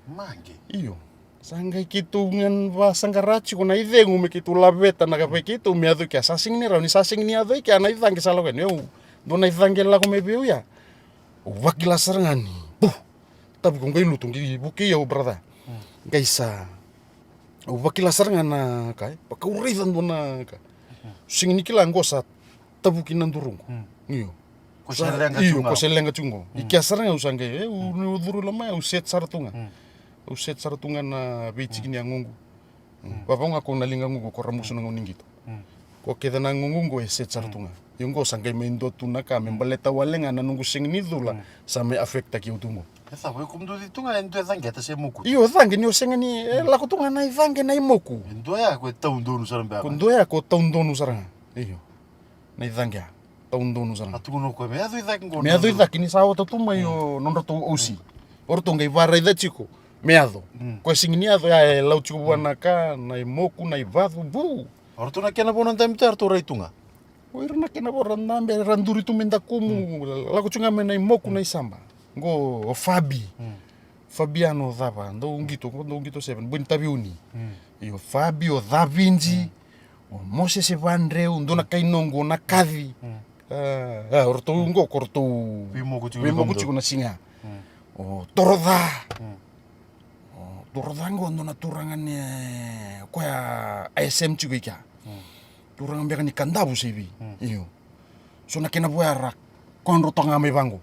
Maqe. Io. Sa qai keitou ga vasaqara tiko na icegu me keitou laveta na ka vei keitou me yaco i kea. Sa sega ni rawa ni sa sega ni yaco i kea na icaqe sa lako yani. Au, dua na icaqe lako mai vei au ya. Au vakila sara ga ni. Pu. Tavuki au qai lutu, qai vukei au brother. Qai sa. Au vakila sara ga na ka, e. Vaka au raica dua na ka. Sega ni kila qo sa tavuki na duruqu. Io. Ko se leqa tiko qo. I kea sara ga au sa qai, e, au, au curu i loma ya, au set sara tu ga. Au set sara tu ga na veitiki ni yagoqu. Vavau ga ko na liga gugu ko ramusu na gauna ni qito. Ko kece na gugu qo e set sara tu ga. Io qo sa qai mai dua tu na ka me baleta wale ga na noqu sega ni cula sa mai affect taki au tu qo. E cava, e kumdou tu ga e dua e caqeta se moku? Io, caqe ni o sega ni, e lako tu ga na icaqe na imoku. E dua ya ko e taudonu sara beka. Ko dua ya ko taudonu sara ga. Io. Na icaqe ya. Taudonu sara ga. A tukuna o koya, me yaco i cake qo. Me yaco i cake ni sa ota tu mai o nodratou osi. O ratou qai varaica tiko. Me yaco. Ko e sega ni yaco ya e lau tiko vua na ka, na imoku, na ivacu, bu. O ratou na kena vo na dabe tu ya, ratou rai tu ga. O ira na kena vo ra dabe, ra duri tu me dakumu, lako tiko ga mai na imoku na isaba. Qo o Fabi. Fabiano cava, dou qito, qo dou qito seven, boi ni taviuni. Io, Fabi, o Caviji, o Mosese Vadreu, dua na kai noqu, o Nakaci. A, o ratou qo, ko ratou veimoku tiko na siga. O Toroca. O Toroca qo, dua na turaga ni, koya a S M tiko i kea. Turaga beka ni Kadavu se i vei. Io. So na kena vo ya ra kodro toka ga mai vaqo.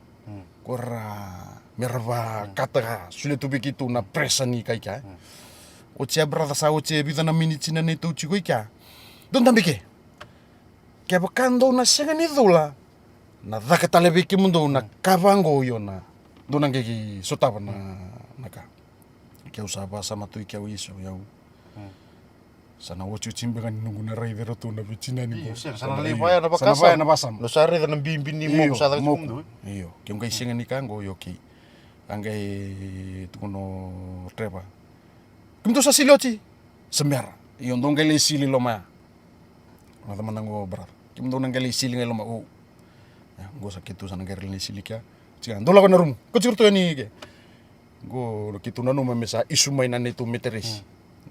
Ko ra me ra vakataka, solia tu vei keitou na pressure ni kai kea. Oti ya brother, sa oti e vica na miniti na neitou tiko i kea. Dou dabe ke. Kevaka dou na sega ni cula, na caka tale vei kemudou na ka vaqo, io na dou na qai sotava na, na ka. Keu sa vakasama tu i kea, o Isu, o yau. Sa na otioti beka ni noqu na raici iratou na veitinani qo. Io, sega, sa na lai vaya na vakasama. Sa na vaya na vakasama. Dou sa raica na bibi ni moku sa caka tiko. Io, keu qai sega ni ka qo, io, okay. A qai tukuna o Trevor, kemudou sa sili oti? Sa bera. Io, dou qai lai sili loma ya. Vata mada qo brother. Kemudou na qai lai sili ga i loma, o. Qo sa keitou sa na qai lai sili kea. Tiko, dou lako na rumu. Ko tiko ratou yani ke. Qo keitou nanuma me sa isu mai na neitou meteresi.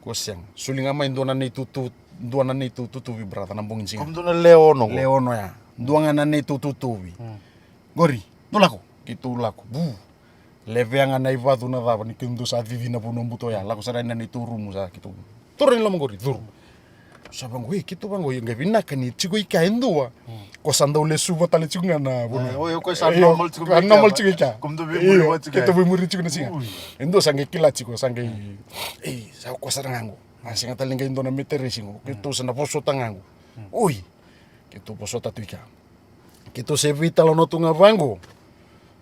Qo sega. Soli ga mai dua na neitou tu, dua na neitou tutuvi brother na bogi ni siga. Kemudou na le ono qo. Le ono ya. Dua ga na neitou tutuvi. Qori, dou lako. Keitou lako. Bu. Levea ga na ivacu na cava ni kemudou sa cici na vanua buto ya. Lako sara yani na neitou rumu sa keitou. Curu yani loma qori, curu. Sa vaqo, e, keitou vaqo, io, qai vinaka ni tiko i kea e dua. Ko sa dau lesuva tale tiko ga na vanua. Io, o koya sa normal tiko i kea. Keitou veimuri tiko na siga. E dua sa qai kila tiko, sa qai, e, sa o koya sara ga qo. A sega tale qai dua na meteresi qo. Keitou sa na vosota ga qo. Oi. Keitou vosota tu i kea. Keitou se veitalanoa tu ga vaqo.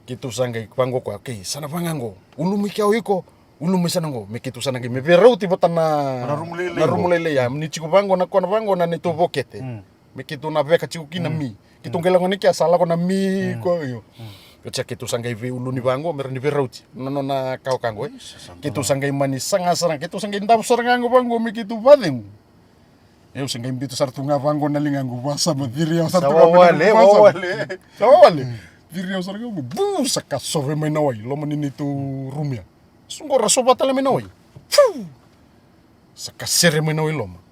Keitou sa qai vaqo koya, okay, sa na vaqo. Ulu mai kea o iko, ulu mai sa na qo. Me keitou sa na qai me veirauti vata na rumu lailai ya. Ni tiko vaqo na kona vaqo na neitou vokete. Me keitou na veka tiko kina mi. Keitou qai lako ni kea sa lako na mi ko io. Oti ya keitou sa qai veiuluni vaqo me ra ni veirauti. Na nona kawa ka qo e. Keitou sa qai mani saga sara, keitou sa qai davo sara ga qo vaqo me keitou vacegu. Au se qai biuta sara tu ga vaqo na ligaqu, vasama, ciri au sara tu ga vaqo, vasama. Sa wawale. Ciri au sara ga, bu, sa kasove mai na wai loma ni neitou rumu ya. Sa qo ra sova tale mai na wai. Fu! Sa kasere mai na wai loma.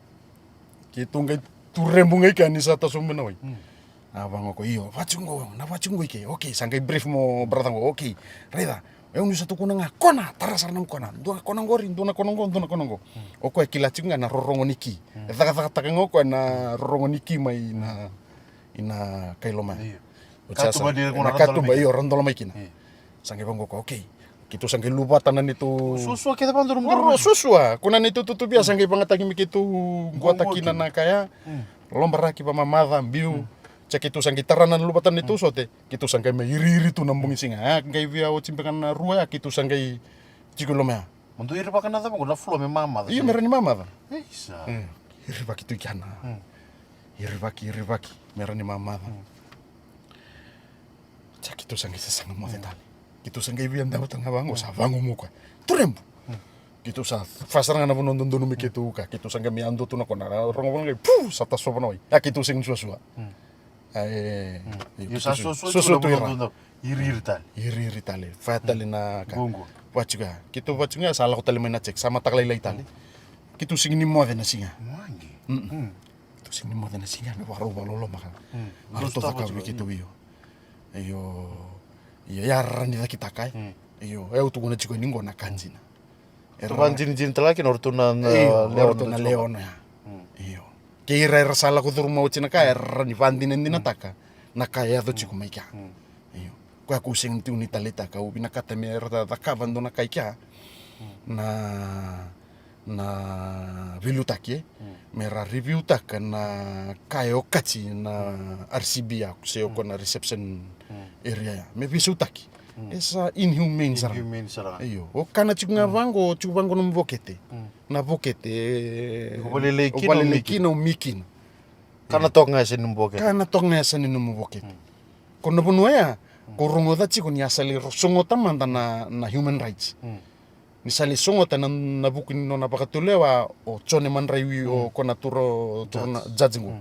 Keitou qai turebu ga i kea ni sa tasovu mai na wai. A vaqo ko, io, vati qo, na vati qo i ke. Okay, sa qai brief mo brother qo. Okay, raica. Au ni sa tukuna ga kona, tara sara na kona. Dua na kona qori, dua na kona qo, dua na kona qo. O koya e kila tiko ga na rorogo ni ki. E cakacakataka ga o koya na rorogo ni ki mai na, i na kai loma. Io. Na katuba, io, ra dola mai kina. Sa qai vaqo ko, okay. Keitou sa qai luvata na neitou suasua kece vakadurumuduru. Suasua, ko na neitou tutuvi ya sa qai vagataki me keitou quata kina na ka ya. Lobaraki, vamamaca, biu. Sa keitou sa qai tara na luvata na neitou sote. Keitou sa qai mai iriiri tu na bogi siga. A qai via oti beka na rua ya keitou sa qai tiko i loma ya. Mo dou irivaka na cava qo, na floor me mamaca? Io, me ra ni mamaca. Isa. Irivaki tu i kea na. Irivaki, irivaki me ra ni mamaca. Sa keitou sa qai sasaga moce tale. Keitou sa qai via davo tu ga vaqo, sa vagumu koya. Turebu. Keitou sa fa sara ga na vanua dodonu me keitou ka, keitou sa qai mai yadua tu na kona, rogo vaqo, pu, sa tasova na wai. A keitou sega ni suasua. Io, sa suasua tu ira. Iriiri tale. Iriiri tale. Fa tale na ka. Vati ga. Keitou vati ga sa lako tale mai na check, sa mataka lailai tale. Keitou sega ni moce na siga. Keitou sega ni moce na siga, na vakarau vakaloloma ka. Aratou cakava vei keitou, io. Io, io, ya ra ni cakitaka e. Io, e au tukuna tiko ni qo na ka dina. Era vakadinadinataka kina o ratou na, na lewe ono ya. Io. Kei ira era sa lako curuma oti na ka, era ni vakadinadinataka na ka e yaco tiko mai kea. Io. Koya kou sega ni tiko ni taleitaka, au vinakata me ra cakava dua na ka i kea. Na, na veiliutaki e. Me ra review taka na ka e okati na R C B ya, se o koya na reception area ya. Me veisautaki. E sa inhumane sara. Inhumane sara. Io, o kana tiko ga vaqo, tiko vaqo nomu vokete. Na vokete. O valelei kina, o mi kina. Kana toka ga e sa ni nomu vokete. Kana toka ga e sa ni nomu vokete. Ko na vanua ya ko rogoca tiko ni a sa lai sogota mada na, na human rights. Ni sa lai sogota na, na vuku ni nona vakatulewa o Jone Madraiwiwi, o ko na turo, turo na judge qo.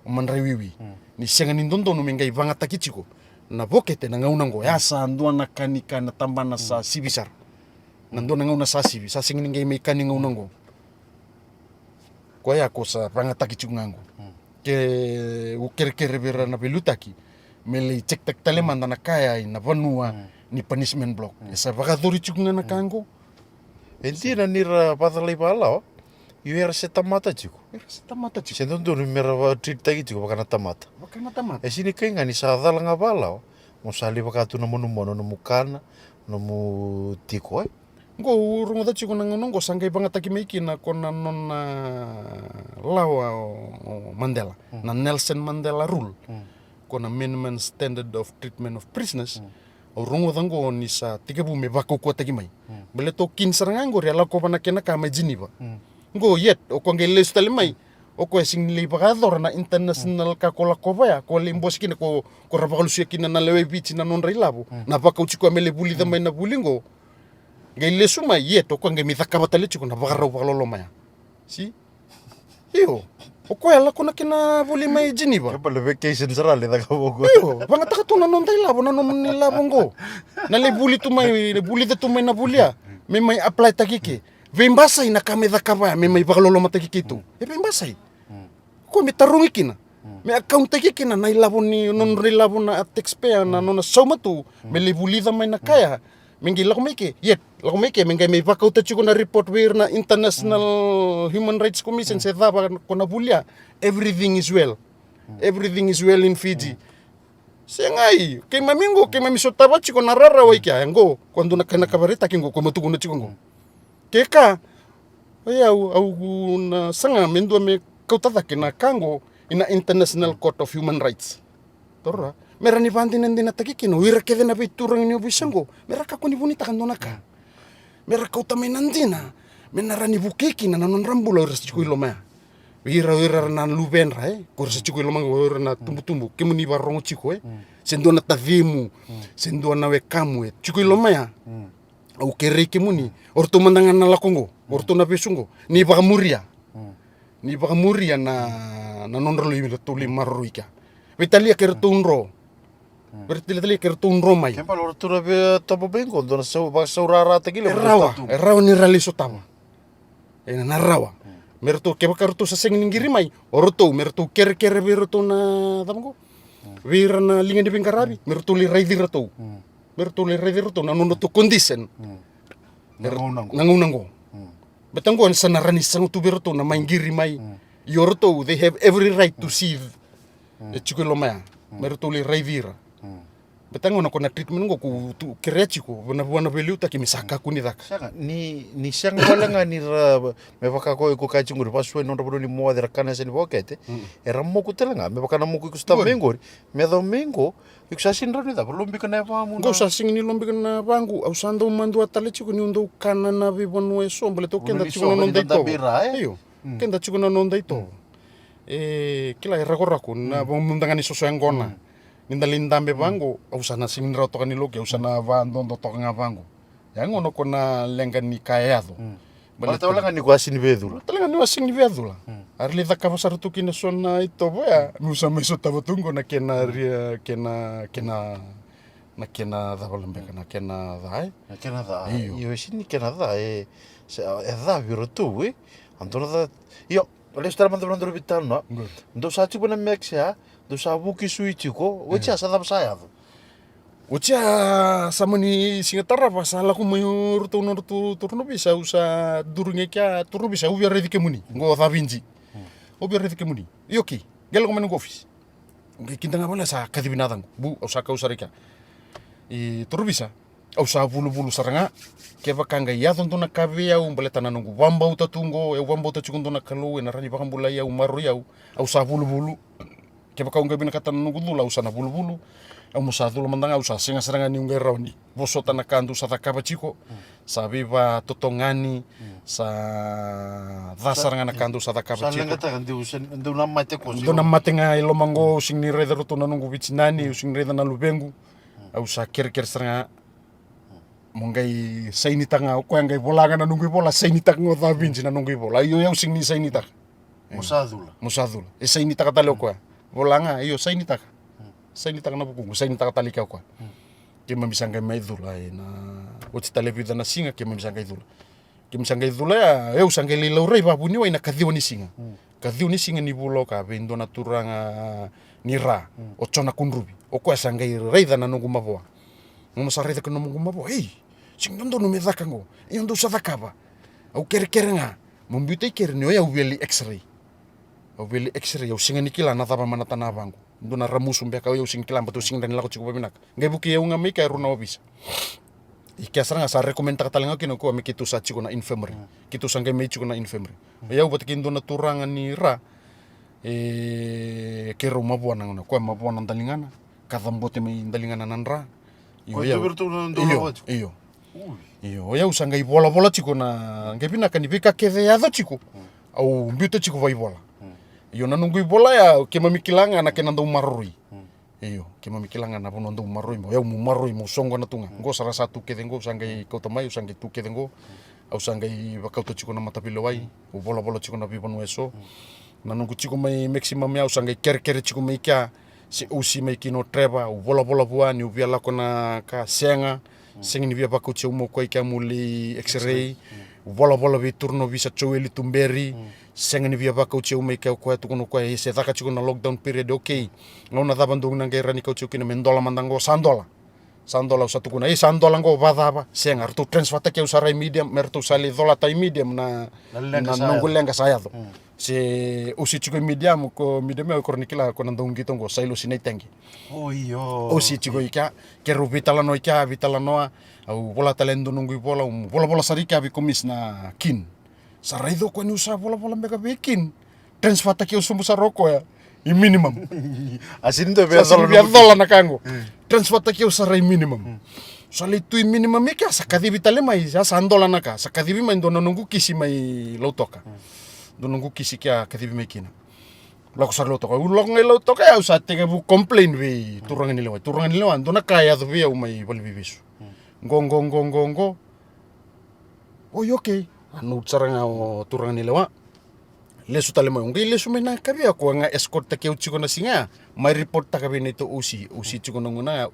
O Madraiwiwi. Ni sega ni dodonu me qai vagataki tiko na vokete na gauna qo. Ya sa dua na ka ni ka na tabana sa sivi sara. Na dua na gauna sa sivi, sa sega ni qai mai ka ni gauna qo. Koya ko sa vagataki tiko ga qo. Ke u kerekere vei ira na veiliutaki me lai check-taki tale mada na ka ya ina vanua ni punishment block. E sa vakayacori tiko ga na ka qo. E dina ni ra vacalai valawa, io era se tamata tiko. Era se tamata tiko. Se dodonu me ra va-treat-taki tiko vaka na tamata. Vaka na tamata. E sega ni kai ga ni sa cala ga valawa, mo sa lai vaka tu na manumanu, nomu kana, nomu tiko, e? Qo au rogoca tiko na gauna qo sa qai vagataki mai kina ko na nona lawa o, o Mandela. Na Nelson Mandela rule. Ko na minimum standard of treatment of prisoners. Au rogoca qo ni sa tekivu me vakaukauwataki mai. Baleta o Keen sara ga qori a lakova na kena ka mai Geneva. Qo yet o koya qai lesu tale mai. O koya sega ni lai vakayacora na international ka ko lakova ya, ko lai bose kina ko, ko ra vakalusia kina na lewe i Viti na nodra ilavo. Na vakauti koya me lai vulica mai na vuli qo. Qai lesu mai, yet o koya qai mai cakava tale tiko na vakarau vakaloloma ya. Si? Io. O koya lako na kena vuli mai Geneva. Keba le vacation sara le cakava o koya. Io, vagataka tu na noda ilavo, na nomuni ilavo qo. Na lai vuli tu mai, vulica tu mai na vuli ya. Me mai apply-taki ke. Veibasai na ka me cakava ya, me mai vakalolomataki keitou. E veibasai. Ko me tarogi kina. Me account-taki kina na ilavo ni, nodra ilavo na taxpayer, na nona sauma tu. Me lai vulica mai na ka ya. Me qai lako mai ke, yet, lako mai ke, me qai mai vakauta tiko na report vei ira na International Human Rights Commission se cava ko na vuli ya. Everything is well. Everything is well in Fiji. Segai, keimami qo, keimami sotava tiko na rarawa i kea, qo, ko dua na ka na kavaraitaki qo, ko ma tukuna tiko qo. Ke ka, o yau, au na saga me dua me kauta cake na ka qo, ina International Court of Human Rights. Torora, me ra ni vadinadinataki kina, o ira kece na veituraga ni ovisa qo, me ra kakua ni vunitaka dua na ka. Me ra kauta mai na dina, me na ra ni vukei kina na nodra bula o ira sa tiko i loma ya. Vei ira, o ira na luvedra, e, ko ira sa tiko i loma qo, o ira na tubutubu, kemuni varogo tiko, e. Se dua na tacimu, se dua na wekamu, e, tiko i loma ya. Au kerei kemuni, o ratou mada ga na lako qo, o ratou na vesu qo, ni vakamuria. Ni vakamuria na, na nodra lui, ratou lai maroroi kea. Veitalia ke ratou dro. Veitalia ke ratou dro mai. Keba lo ratou na veitaba mai qo, dua na sau, vakasaurarataki levu. E rawa, e rawa ni ra lai sotava. E na rawa. Me ratou, kevaka ratou sa sega ni qiri mai, o ratou, me ratou kerekere vei ratou na cava qo. Vei ira na liga ni veiqaravi, me ratou lai raici ratou. Me ratou lai raici ratou na nodratou condition. Na gauna qo. Beta qo ni sa na ra ni saga tu vei ratou na mai qiri mai. Io ratou, they have every right to see. E tiko i loma ya. Me ratou lai raici ira. Beta qo na ko na treatment qo ko tu kerea tiko, na vua na veiliutaki me sa kakua ni caka. Sega, ni, ni sega wale ga ni ra, me vaka ko, ko kaya tiko qori, vakasuai na nodra vanua ni moce, ra kana e sa ni vokete. Era moku tale ga, me vaka na moku iko sotava mai qori. Me yacova mai qo, iko sa sega ni rawa ni cava, lobika na yavamuni. Qo sa sega ni lobika na yavaqu, au sa dau madua tale tiko niu dau kana na veivanua eso, baleta o keda tiko na noda itovo. Io, keda tiko na noda itovo. E kila e rakorako na vakamuda ga ni soso yaqona. Ni da lai dabe vaqo, au sa na sega ni rawa toka ni loki, au sa na vadodo toka ga vaqo. Ya gona ko na leqa ni ka e yaco. Baleta wale ga ni ko a sega ni veicula. Baleta wale ga ni ko a sega ni veicula. A ra lai cakava sara tu kina so na itovo ya, meu sa mai sotava tu qo na kena ria, kena, kena, na kena cava la beka, na kena ca, e? Na kena ca. Io. Io, e sega ni kena ca, e, e ca vei iratou, e? A dua na ca, io, lesu tale mada na dua na veitalanoa. Dou sa tiko na Max ya, dou sa vuki sui tiko, oti ya sa cava sa yaco? Oti ya sa mani siga tarava sa lako mai o ratou nodratou turaga na ovisa, au sa duru ga i kea, turaga na ovisa, au via raici kemuni. Qo o Caviji. Au via raici kemuni. Io, okay. Qai lako mai na noqu office. Qai kida ga vale sa kacivi na yacaqu. Bu, au sa kau sara i kea. I turaga na ovisa, au sa vuluvulu sara ga. Kevaka qai yaco dua na ka vei au, baleta na noqu vakabauta tu qo, au vakabauta tiko dua na Kalou ena rawa ni vakabulai au, maroroi au. Au sa vuluvulu. Kevaka au qai vinakata na noqu cula, au sa na vuluvulu. Au mo sa cula mada ga, au sa sega sara ga niu qai rawa ni vosota na ka dou sa cakava tiko. Sa veivatotogani. Sa ca sara ga na ka dou sa cakava tiko. Dou na mate ga e loma qo, au sega ni raica ratou na noqu veitinani, au sega ni raica na luvequ. Au sa kerekere sara ga mo qai sainitaka ga o koya, qai vola ga na noqu ivola, sainitaka ga o Caviji na noqu ivola. Io, au sega ni sainitaka. Mo sa cula. Mo sa cula. E sainitaka tale o koya. Vola ga, io, sainitaka. Sainitaka na vukuqu, sainitaka tale kea o koya. Keimami sa qai mai cula ena oti tale vica na siga, keimami sa qai cula. Keimami sa qai cula ya, au sa qai lai laurai vavuniwai na kaciwa ni siga. Kaciwa ni siga ni vula oka vei dua na turaga ni ra, o Jona Kudruvi. O koya sa qai raica na noqu mavoa. Gauna sa raica kina na noqu mavoa, ei, sega ni dodonu me caka qo. Ia dou sa cakava. Au kerekere ga. Mo biuta i kere ni o yau via lai x-ray. Au via lai x-ray, au sega ni kila na cava manata na yavaqu. Dua na ramusu beka, au sega ni kila, baleta au sega ni lako tiko vavinaka. Qai vukei au ga mai kea e rua na ovisa. I kea sara ga sa recommendtaka tale ga kina o koya me keitou sa tiko na infirmary. Keitou sa qai mai tiko na infirmary. O yau vata kei dua na turaga ni ra, e, keirau mavoa na gauna, koya mavoa na daligana, kacabote mai daligana na dra. Io, io. Io, o yau sa qai volavola tiko na, qai vinaka ni veika kece e yaco tiko. Au biuta tiko vakaivola. Io, na noqu ivola ya, keimami kila ga na kena dau maroroi. Io, keimami kila ga na vanua dau maroroi, mo yau mo maroroi, mo soqona tu ga. Qo sara sa tu kece qo, sa qai kauta mai, au sa qai tu kece qo. Au sa qai vakauta tiko na mataveilewai, au volavola tiko na veivanua eso. Na noqu tiko mai maximum ya, au sa qai kerekere tiko mai kea, se osi mai kina o Trevor, au volavola vua niu via lako na ka, sega. Sega ni via vakauti au mo koya i kea mo lai x-ray. Volavola vei turaga na ovisa Joeli Tuberi. Sega ni via vakauti au mai kea o koya, tukuna o koya e se caka tiko na lockdown period, okay. Gauna cava dou na qai rawa ni kauti au kina? Me dola mada qo. Sa dola. Sa dola, au sa tukuna, ei, sa dola qo, vacava? Sega, ratou transfertaki au sara i medium, me ratou sa lai colata i medium na, na noqu leqa sa yaco. Se osi tiko i medium, ko medium ya, ko rawa ni kila ko na dau qito qo, sa ilosi na itaqi. Osi tiko i kea, keirau veitalanoa i kea, veitalanoa. Au vola tale e dua noqu ivola, au volavola sara i kea vei Komisina Kin. Sa raica o koya niu sa volavola beka vei Kin. Transfertaki au sobu sara o koya i minimum. A sega ni dua via cola na ka qo. Transfertaki au sara i minimum. Sa lai tu i minimum i kea, sa kacivi tale mai, sa, sa dola na ka, sa kacivi mai dua na noqu kisi mai Lautoka. Dua noqu kisi kea kacivi mai kina. Lako sara Lautoka. Au lako ga i Lautoka, au sa tekivu complain vei turaga ni lewa. Turaga ni lewa, dua na ka e yaco vei au mai valeniveivesu. Qo, qo, qo, qo, qo. Oi, okay. A note sara ga o turaga ni lewa. Lesu tale mai, au qai lesu mai na yakavi ya, o koya ga escorttaki au tiko na siga ya. Mai reporttaka vei neitou osi, osi tiko na gauna ya,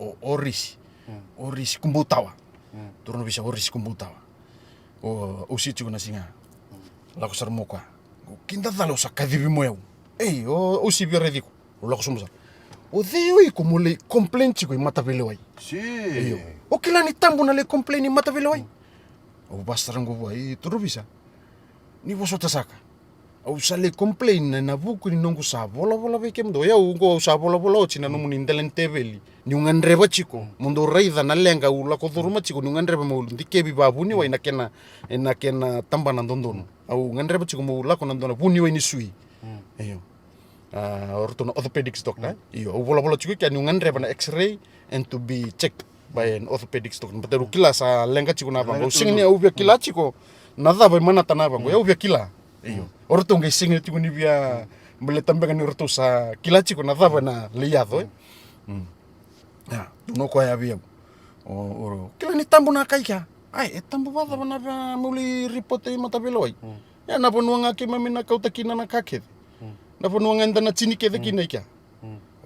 o, o Risi. O Risi Kuboutawa. Turaga na ovisa o Risi Kuboutawa. O, osi tiko na siga ya. Lako sara mai o koya. Qo kida cala, au sa kacivi mai au. Ei, o, osi via raici iko. Au lako sobu sara. O cei o iko mo lai complain tiko i mataveilewai? Io. O kila ni tabu na lai complain i mataveilewai? Au vaka sara qo vua, i turaga na ovisa, ni vosota saka. Au sa lai complain ena vuku ni noqu sa volavola vei kemudou. O yau qo au sa volavola oti na nomuni dela ni teveli. Niu gadreva tiko mo dou raica na leqa au lako curuma tiko, niu gadreva meu dikevi vavuniwai na kena, ena kena tabana dodonu. Au gadreva tiko meu lako na dua na vuniwai ni sui. Io. A, o ratou na orthopedics doctor. Io, au volavola tiko i kea niu gadreva na x-ray and to be checked by an orthopedics doctor. Baleta au kila sa leqa tiko na yavaqu. Au sega ni, au via kila tiko na cava e manata na yavaqu. Au via kila. Io. O ratou qai sega tiko ni via, baleta beka ni ratou sa kila tiko na cava na lai yaco, e. Ia, tukuna o koya vei au, o, o, kila ni tabu na ka i kea. Ai, e tabu vakacava na, meu lai report i mataveilewai? Ia, na vanua ga keimami na kauta kina na ka kece. Na vanua ga eda na tini kece kina i kea.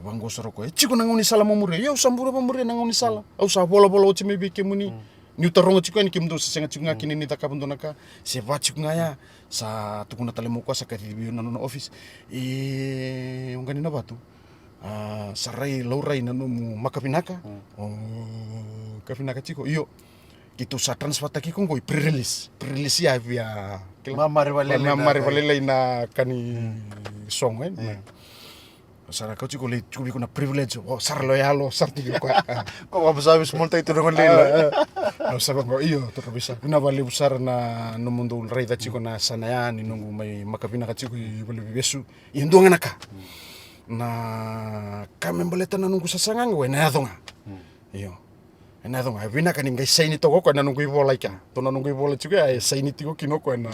Vaqo sara o koya, e tiko na gaunisala mo muria. Ia, au sa bau muria na gaunisala. Au sa volavola oti mai vei kemuni. Niu taroga tiko yani, kemudou sa sega tiko ga kina ni cakava dua na ka. Se va tiko ga ya, sa tukuna tale mai o koya, sa kacivi au na nona office. E, o Qanina Vatu. A, sa rai laurai na nomu maka vinaka. O, ka vinaka tiko, io. Keitou sa transfertaki iko qo i pre-release. Pre-release ya via kila. Mamare vakalailai na ka ni sogo, e. Sa ra kauti iko, lai tiko vei iko na privilege. O, sa ra loyal, o, sa ra tiko vei iko. Ko vaka sa vei small tai tu na gone lailai. Au sa vaqo, io, turaga na ovisa. Vinaka vakalevu sara na nomudou raica tiko na yasana ya ni noqu mai maka vinaka tiko i valeniveivesu. Ia dua ga na ka. Na ka me baleta na noqu sasaga qo ena yaco ga. Io. Ena yaco ga, e vinaka ni qai saini toka o koya na noqu ivola i kea. Tou na noqu ivola tiko ya, e saini tiko kina o koya na,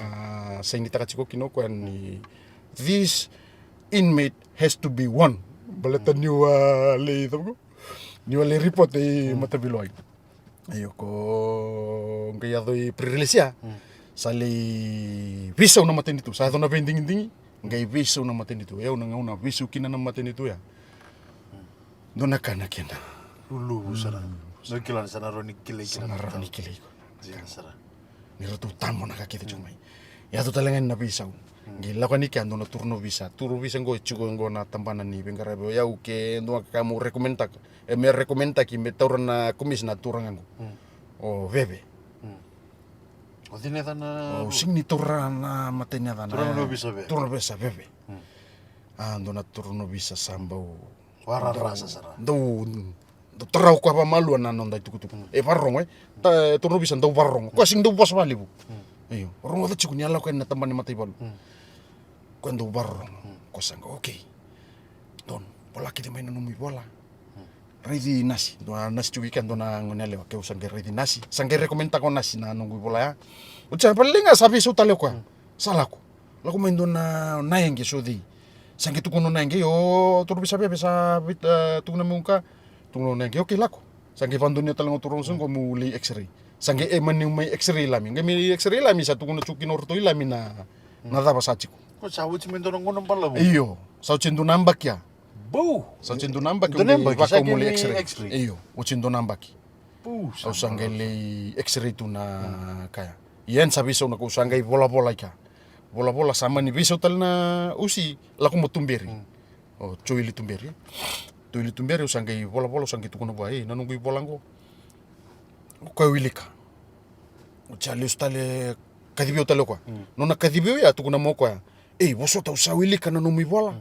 sainitaka tiko kina o koya ni, this inmate has to be one. Baleta niu a lai cava qo, niu a lai report i mataveilewai. Io, ko qai yaco i pre-release ya. Sa lai veisau na matanitu, sa yaco na veidigidigi. Qai veisau na matanitu, e au na gauna veisau kina na matanitu ya. Dua na ka na kena luluvu sara. Na kila ni sa na rawa ni kilai kina, na rawa ni kilai iko. Dina sara. Ni ratou tabo na ka kece tiko mai. Yaco tale ga ni na veisau. Qai lako yani kea dua na turanovisa. Turanovisa qo e tiko qo na tabana ni veiqaravi o yau ke dua ka mo recommendtaka, e me recommendtaki me taura na commissioner, na turaga qo, o Veve. O cina yacana? O sigi ni taura na matai ni yacana. Turanovisa Veve. Turanovisa Veve. A dua na turanovisa sa bau wararasa sara. Dau, dau tara o koya vakamalua na noda itukutuku. E vakarorogo, e. Turanovisa dau vakarorogo, koya sigi dau vosa vakalevu. Io, rogoca tiko ni a lako yani na tabana ni mataivalu. Koya dau vakarorogo. Koya sa qai, okay, Don, vola kece mai na nomu ivola. Raici nasi, dua nasi tiko i kea, dua na gone yalewa, keu sa qai raici nasi, sa qai recommendtaka o nasi na noqu ivola ya. Oti sa vale ga sa veisau tale o koya. Sa lako, lako mai dua na, na yaqe so cei. Sa qai tukuna o na yaqe, o turanovisa Veve sa vei, e, tukuna meu ka. Tukuna o na yaqe, okay, lako. Sa qai vakadonuya tale ga o turanovisa qo meu lai x-ray. Sa qai, e, mani mai x-ray Lami. Qai mai x-ray Lami sa tukuna tiko kina o ratou i Lami na, na cava sa tiko. Ko sa oti mai dua na gauna balavu. Io, sa oti e dua na yabaki ya. Bau. Sa oti e dua na yabaki, dua na yabaki, sa qai mai x-ray. Io, oti e dua na yabaki. Au sa qai lai x-ray tu na ka ya. Ia ni sa veisau na ka, au sa qai volavola i kea. Volavola, sa mani veisau tale na O C, lako mai o tuberi. O Joeli Tuberi. Joeli Tuberi, au sa qai volavola, au sa qai tukuna vua, e, na noqu ivola qo, o koya wilika. Oti sa lesu tale, kacivi au tale o koya. Nona kacivi au ya, tukuna mai o koya, ei, vosota, au sa wilika na nomu ivola.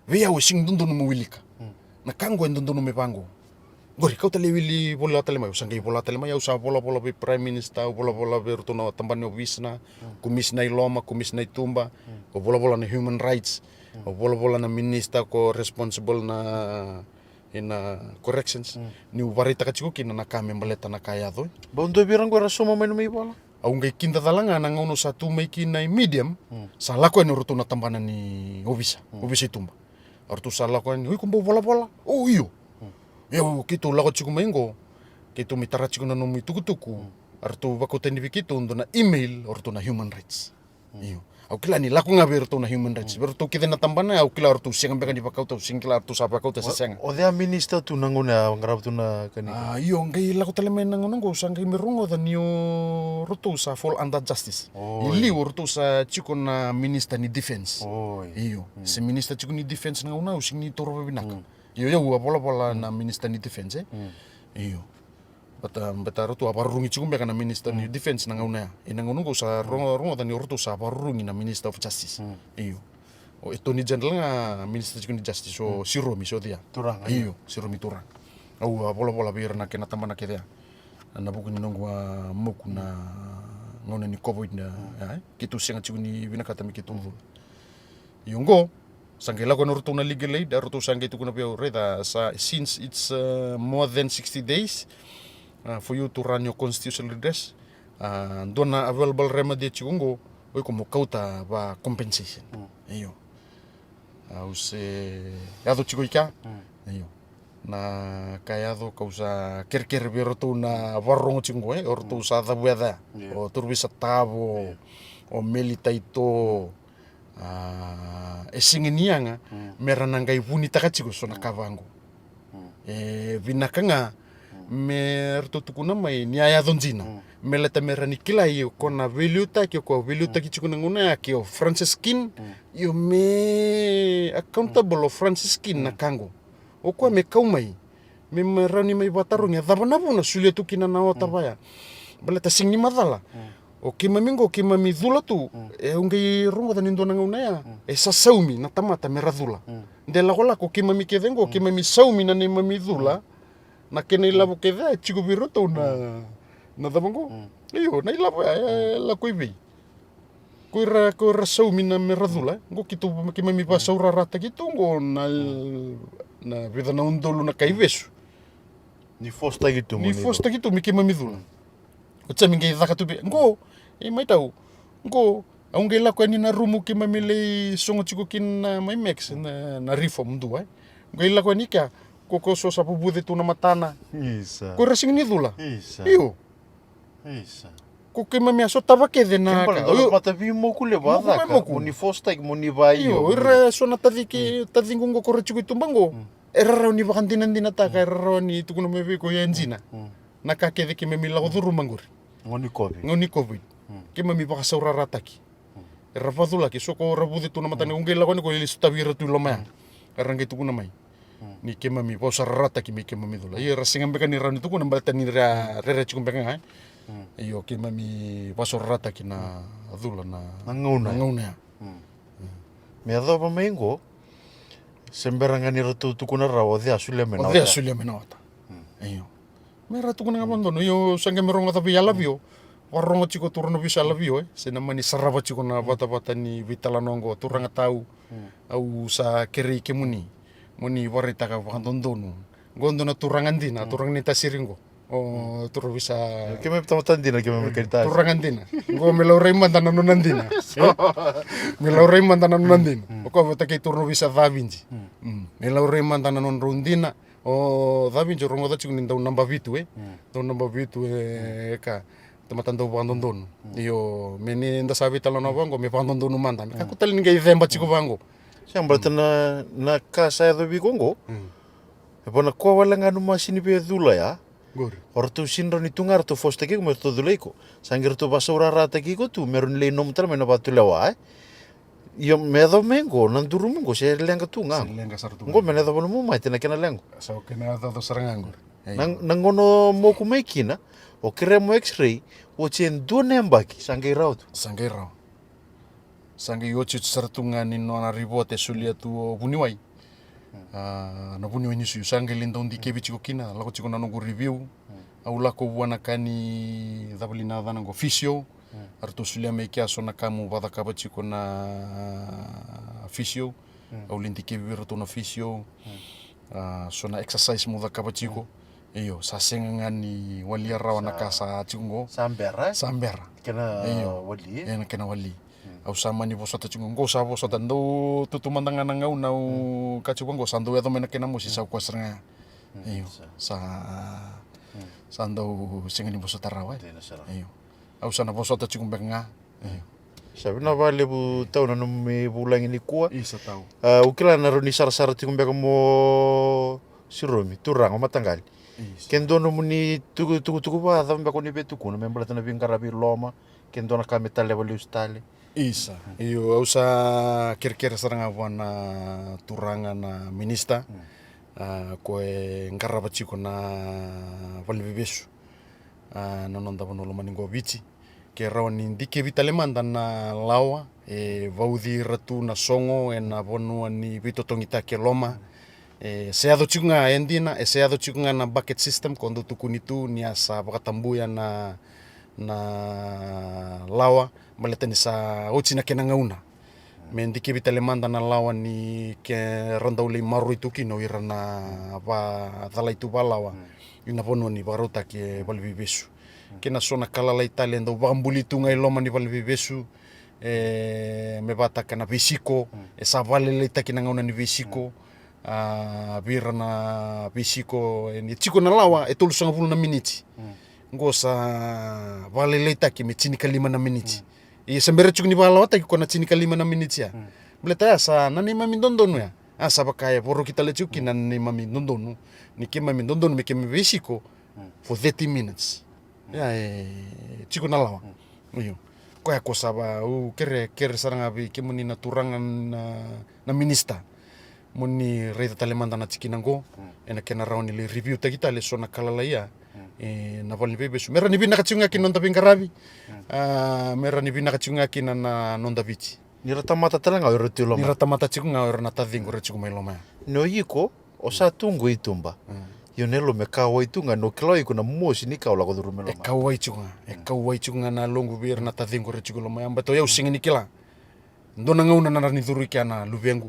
Vei au e sega ni dodonu mo wilika. Na ka qo e dodonu me vaqo. Qori, kauta lai wili, vola tale mai. Au sa qai vola tale mai, au sa volavola vei Prime Minister, au volavola vei ratou na tabana ni ovisa, na komisina i loma, komisina i tuba. Au volavola na human rights. Au volavola na minister ko responsible na, ena corrections. Niu vakaraitaka tiko kina na ka me baleta na ka yaco. Bau dua vei ira qo era sauma mai na nomu ivola? Au qai kidacala ga na gauna au sa tu mai kina i Medium, sa lako yani o ratou na tabana ni ovisa, ovisa i tuba. O ratou sa lako yani, o iko bau volavola? O, io. Ia, o keitou lako tiko mai qo, keitou mai tara tiko na nomu itukutuku. A ratou vakautani vei keitou dua na email o ratou na human rights. Io. Au kila ni lako ga vei ratou na human rights. Vei ratou kece na tabana, au kila o ratou sega beka ni vakauta, au sega ni kila o ratou sa vakauta se sega. O cei a minister tu na gauna ya, qarava tu na ka ni? A, io, qai lako tale mai na gauna qo, au sa qai mai rogoca ni o ratou sa fall under justice. I liu o ratou sa tiko na minister ni defense. Io. Se minister tiko ni defense na gauna, au sega ni taura vakavinaka. Io, au a volavola na minister ni defense, e? Io. Beta, beta ratou a vakarurugi tiko beka na minister ni defense na gauna ya. Ena gauna qo au sa rogo, rogoca ni o ratou sa vakarurugi na minister of justice. Io. O attorney general ga minister tiko ni justice, o Siromi Socia. Turaga, io. Io, Siromi Turaga. Au a volavola vei ira na kena tabana kece ya. Na vuku ni noqu a moku na gauna ni COVID na, e? Keitou sega tiko ni vinakata me keitou cula. Io qo, sa qai lako na ratou na legal aid, a ratou sa qai tukuna vei au, raica, sa, since it's, uh, more than sixty days, uh, for you to run your constitutional redress, uh, dua na available remedy e tiko qo, o iko mo kauta va compensation. Io. Au se yaco tiko i kea. Io. Na ka yaco kau sa kerekere vei ratou na vakarorogo tiko qo, e, o ratou sa cavuyaca ya. O Turuvisaitavo, o Meli Taito, a, e sega ni yaga me ra na qai vunitaka tiko so na ka vaqo. E vinaka ga me ratou tukuna mai ni a yaco dina, me leta me ra ni kilai o ko na veiliutaki, o ko veiliutaki tiko na gauna ya, ke o Francis Skin. Io, me accountable o Francis Skin na ka qo. O koya me kau mai, me, me rawa ni mai vakatarogi, a cava na vuna solia tu kina na ota vaya. Baleta sega ni macala. O keimami qo, keimami cula tu. E, au qai rogoca ni dua na gauna ya e sa saumi na tamata me ra cula. De lakolako keimami kece qo, keimami saumi na neimami cula. Na kena ilavo kece e tiko vei iratou na, na cava qo. Io, na ilavo ya e lako i vei? Ko ira, ko ira saumi na me ra cula, e. Qo keitou, keimami vasaurarataki tu qo na, na vica na udolu na kai vesu. Ni force-taki tu mo ni cula. Ni force-taki tu me keimami cula. Oti sa mi qai caka tu vei. Qo, e mai tau. Qo, au qai lako yani na rumu keimami lai sogo tiko kina na mai max, na, na reform dua, e. Qai lako yani kea, ko, ko so sa vuvuce tu na matana. Isa. Ko ira sega ni cula. Isa. Io. Isa. Ko keimami a sotava kece na ka. Io. Mata vei moku levu a caka. Moku mai moku. Mo ni force-taki, mo ni vai. Io, ira so na taci ke, taciqu qo ko ra tiko i tuba qo. Mm. Era rawa ni vakadinadinataka, era rawa ni tukuna mai vei iko, e dina. Mm. Na ka kece keimami lako curuma qori. Gauna ni COVID. Gauna ni COVID. Mm. Keimami vakasaurarataki. Mm. Era vaculaki, so ko ra vuce tu na matana, mm, au qai lako yani ko lai sotavi ira tu i loma ya. Mm. Era qai tukuna mai. Mm. Ni keimami vakasaurarataki me keimami cula. Ia era sega beka ni rawa ni tukuna baleta ni ra, mm, rere tiko beka ga, e. Mm. Io, keimami vakasaurarataki na, mm, cula na, na gauna, na gauna ya. Mm. Mm. Me yacova mai qo, se bera ga ni ratou tukuna rawa o cei a solia mai na ota. O cei a solia mai na ota. Mm. Io. Me ra tukuna ga vakadodonu, io, sa qai me rogoca vei Alavio. Vakarorogo tiko turaga na ovisa Alavio, e. Se na mani sarava tiko na vatavata ni veitalanoa qo, turaga tau. Mm. Au sa kerei kemuni mo ni vakaraitaka vakadodonu. Qo dua na turaga dina, mm, turaga ni tasiri qo. O turaga ovisa. Keimami tamata dina, keimami kai tasi. Turaga dina. Qo me laurai mada na nona dina. E? Me laurai mada na nona dina. Mm. O koya vata kei turaga ovisa Caviji. Mm. Mm. Me laurai mada na nodrau dina. O Caviji, rogoca tiko ni dau naba vitu, e? Mm. Dau naba vitu, e, ka. Tamata dau vakadodonu. Mm. Io, me ni da sa veitalanoa vaqo, me vakadodonu mada. Me, mm, kakua tale ni qai ceba tiko vaqo. Sega, baleta na, na ka sa yacovi iko qo. Mm. E vaka na koya wale ga nomu a sini via cula ya. Qori. O ratou sini rawa ni tu ga ratou force-taki iko me ratou cula iko. Sa qai ratou vakasaurarataki iko tu me rawa ni lai nomu tale mai na vakatulewa, e. Io, me yacova mai qo, na durumu qo se leqa tu ga. Se leqa sara tu ga. Qo me na yacova nomu mate na kena leqa. Sa o kena yacoyaco sara ga qori. Na, na gauna o moku mai kina, o kerea mo X-ray, oti e dua na yabaki, sa qai rawa tu. Sa qai rawa. Sa qai otioti sara tu ga ni nona ripote e solia tu o vuniwai. Mm. A, na vuniwai ni suyu sa qai lai dau dikevi tiko kina, lako tiko na noqu review. Mm. Au lako vua na ka ni cava li na yacana qo, physio. Mm. A ratou solia mai kea so na ka meu vakacakava tiko na physio. Mm. Au lai dikevi vei iratou na physio. Mm. A, so na exercise meu cakava tiko. Mm. Io, sa sega ga ni walia rawa na ka sa tiko qo. Sa bera, e? Sa bera. Kena wali. Io, na kena wali. Mm. Au sa mani vosota tiko qo, sa vosota, dau tutu mada ga na gauna au, mm, ka tiko qo, sa dau yaco mai na kena mosi, sa, mm, koya sara ga. Mm, io, sa, sa, mm, sa dau sega ni vosota rawa, e. Dina sara. Io. Au sa na vosota tiko beka ga. Io. Sa vinaka vakalevu tau na nomuni vulagi nikua. Isa tau. A, au kila na rawa ni sarasara tiko beka mo siromi, turaga, mataqali. Isa. Ke dua nomuni tuku, tukutuku vakacava beka o ni via tukuna me baleta na veiqaravi i loma, ke dua na ka me taleva lesu tale. Isa. Io, au sa kerekere sara ga vua na turaga na minista, mm, a, ko e qarava tiko na valeniveivesu, a, na noda vanua lomani qo o Viti. Ke rawa ni dikevi tale mada na lawa e vauci ira tu na sogo ena vanua ni veitotogitaki e loma. E se yaco tiko ga, e dina, e se yaco tiko ga na bucket system ko dau tukuni tu ni a sa vakatabuya na, na lawa, baleta ni sa oti na kena gauna. Me dikevi tale mada na lawa ni ke ra dau lai maroroi tu kina o ira na vacalai tu valawa, mm, ina vanua ni vakarautaki e valeniveivesu. Mm. Kei na so na ka lalai tale e dau vakabuli tu ga i loma ni valeniveivesu, e, me vataka na veisiko, mm, e sa vakalailaitaki na gauna ni veisiko. Mm. A, vei ira na veisiko, e, ni tiko na lawa e tolusagavulu na miniti. Mm. Qo sa vakalailaitaki me tinikalima na miniti. Mm. Ia se bera tiko ni vakalawataki ko na tinikalima na miniti ya. Mm. Baleta ya sa na neimami dodonu ya. A, sa vaka e voroki tale tiko kina na neimami dodonu. Ni keimami dodonu me keimami veisiko, mm, for thirty minutes. Mm. Ya, e, tiko na lawa. Mm. Io. Koya ko sa va, au kere, kere sara ga vei kemuni na turaga na, na minista. Mo ni raica tale mada na tikina qo, mm, ena kena rawa ni lai review-taki tale so na ka lalai ya, mm, e, na valeniveivesu. Me rawa ni vinaka tiko ga kina noda veiqaravi, mm, a, me rawa ni vinaka tiko ga kina na noda Viti. Ni ra tamata tale ga o ira tu i loma. Ni ra tamata tiko ga o ira na taciqu era tiko mai loma ya. Ni o iko, o sa tu qo i tuba. Mm. Io, na yalomu e kauwai tu ga, ni o kila o iko na mosi ni ka o lako curu mai loma. E kauwai tiko ga, e kauwai tiko ga na yaloqu vei ira na taciqu era tiko i loma ya, baleta o yau sega ni kila. Dua na gauna na rawa ni curu i kea na luvequ.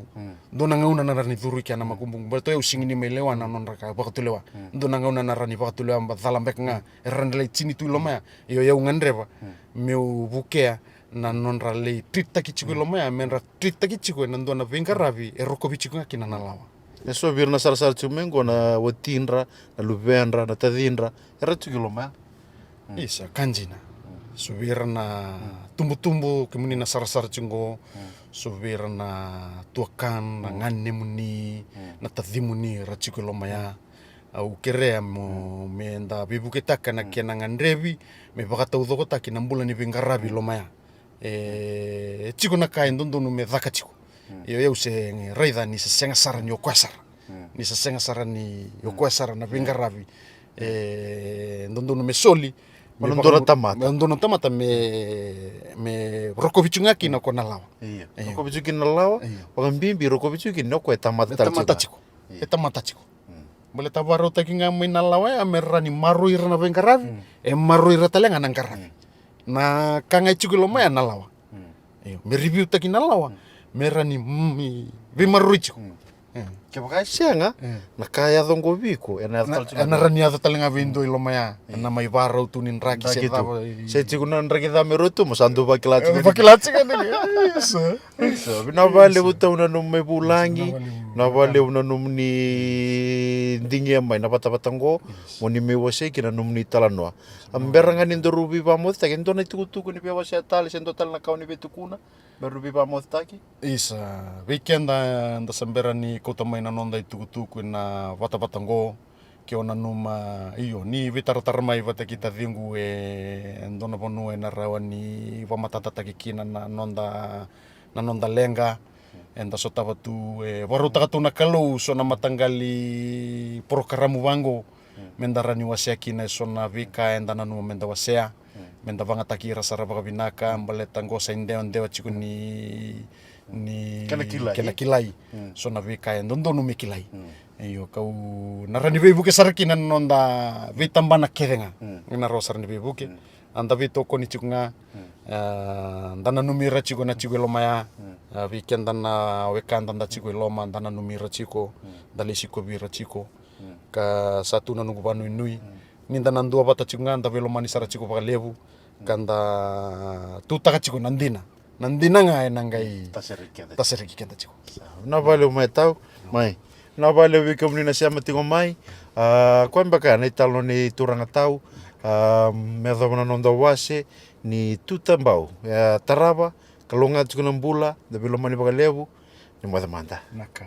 Dua na gauna na rawa ni curu i kea na makubuqu, baleta o yau sega ni mai lewa na nodra ka vakatulewa. Dua na gauna na rawa ni vakatulewa, ba cala beka ga, era rawa ni lai tini tu i loma ya. Io, o yau gadreva meu vukea na nodra lai treat-taki tiko i loma ya, me ra treat-taki tiko ena dua na veiqaravi e rokovi tiko ga kina na lawa. E so vei ira na sarasara tiko mai qo na watidra, na luvedra, na tacidra era tiko i loma ya. Isa, ka dina. So vei ira na tubutubu, kemuni na sarasara tiko qo, so vei ira na tuakana, na ganemuni, na tacimuni era tiko i loma ya. Au kerea mo, me da veivuketaka na kena gadrevi me vakataucokotaki na bula ni veiqaravi i loma ya. E tiko na ka e dodonu me caka tiko. Io, o yau se raica ni se sega sara ni o koya sara. Ni se sega sara ni o koya sara na veiqaravi. E dodonu me soli me dua na tamata, me dua na tamata me, me rokovi tiko ga kina ko na lawa. Io. Rokovi tiko kina na lawa. Vakabibi rokovi tiko kina o koya e tamata tale tiko. E tamata tiko. Baleta vakarautaki ga mai na lawa ya me rawa ni maroroi ira na veiqaravi, e maroroi ira tale ga na qaravi. Na ka ga e tiko i loma ya na lawa. Io, me review-taki na lawa me rawa ni, mm, veimaroroi tiko. Kevaka e sega, na ka e yaco qo vei iko ena yaco tale tiko, ena rawa ni yaco tale ga vei dua i loma ya. Ena mai varau tu ni draki se cava. Se tiko na draki cava me rau tu, mo sa dau vakila tiko. Vakila tiko ni. Isa. Vinaka vakalevu tau na nomuni mai vulagi. Vinaka vakalevu na nomuni digia mai na vatavata qo. Mo ni mai wasei kina na nomuni talanoa. A bera ga ni daru veivakamocetaki, e dua na itukutuku ni via wasea tale se dua tale na ka o ni via tukuna me daru veivakamocetaki? Isa, vei keda da sa bera ni kauta mai na noda itukutuku ena vatavata qo. Ke o nanuma, io, ni veitaratara mai vata kei taciqu e dua na vanua ena rawa ni vakamatatataki kina na noda, na noda leqa. Eda sotava tu, e vakarautaka tu na Kalou so na mataqali porokaramu vaqo me da rawa ni wasea kina e so na veika eda nanuma me da wasea. Me da vagataki ira sara vakavinaka, baleta qo sa idewadewa tiko ni, ni kena kilai. Kena kilai. So na veika e dodonu me kilai. Io, kau na rawa ni veivuke sara kina na noda veitabana kece ga. Ena rawa sara ni veivuke. A da veitokoni tiko ga. A, da nanumi ira tiko na tiko e loma ya. A, vei keda na wekada da tiko e loma, da nanumi ira tiko. Da lai sikovi ira tiko. Ka sa tu na noqu vakanuinui ni da na duavata tiko ga, da veilomani sara tiko vakalevu, ka da tutaka tiko na dina. Na dina ga ena qai tasereki keda tiko. Vinaka vakalevu mai tau mai. Vinaka vakalevu vei kemuni na sema tiko mai. A, koya beka na italanoa ni turaga tau. A, me yacova na noda wase ni Tuta Bau. E tarava, kalougata tiko na bula, da veilomani vakalevu. Ni moce mada. Naka.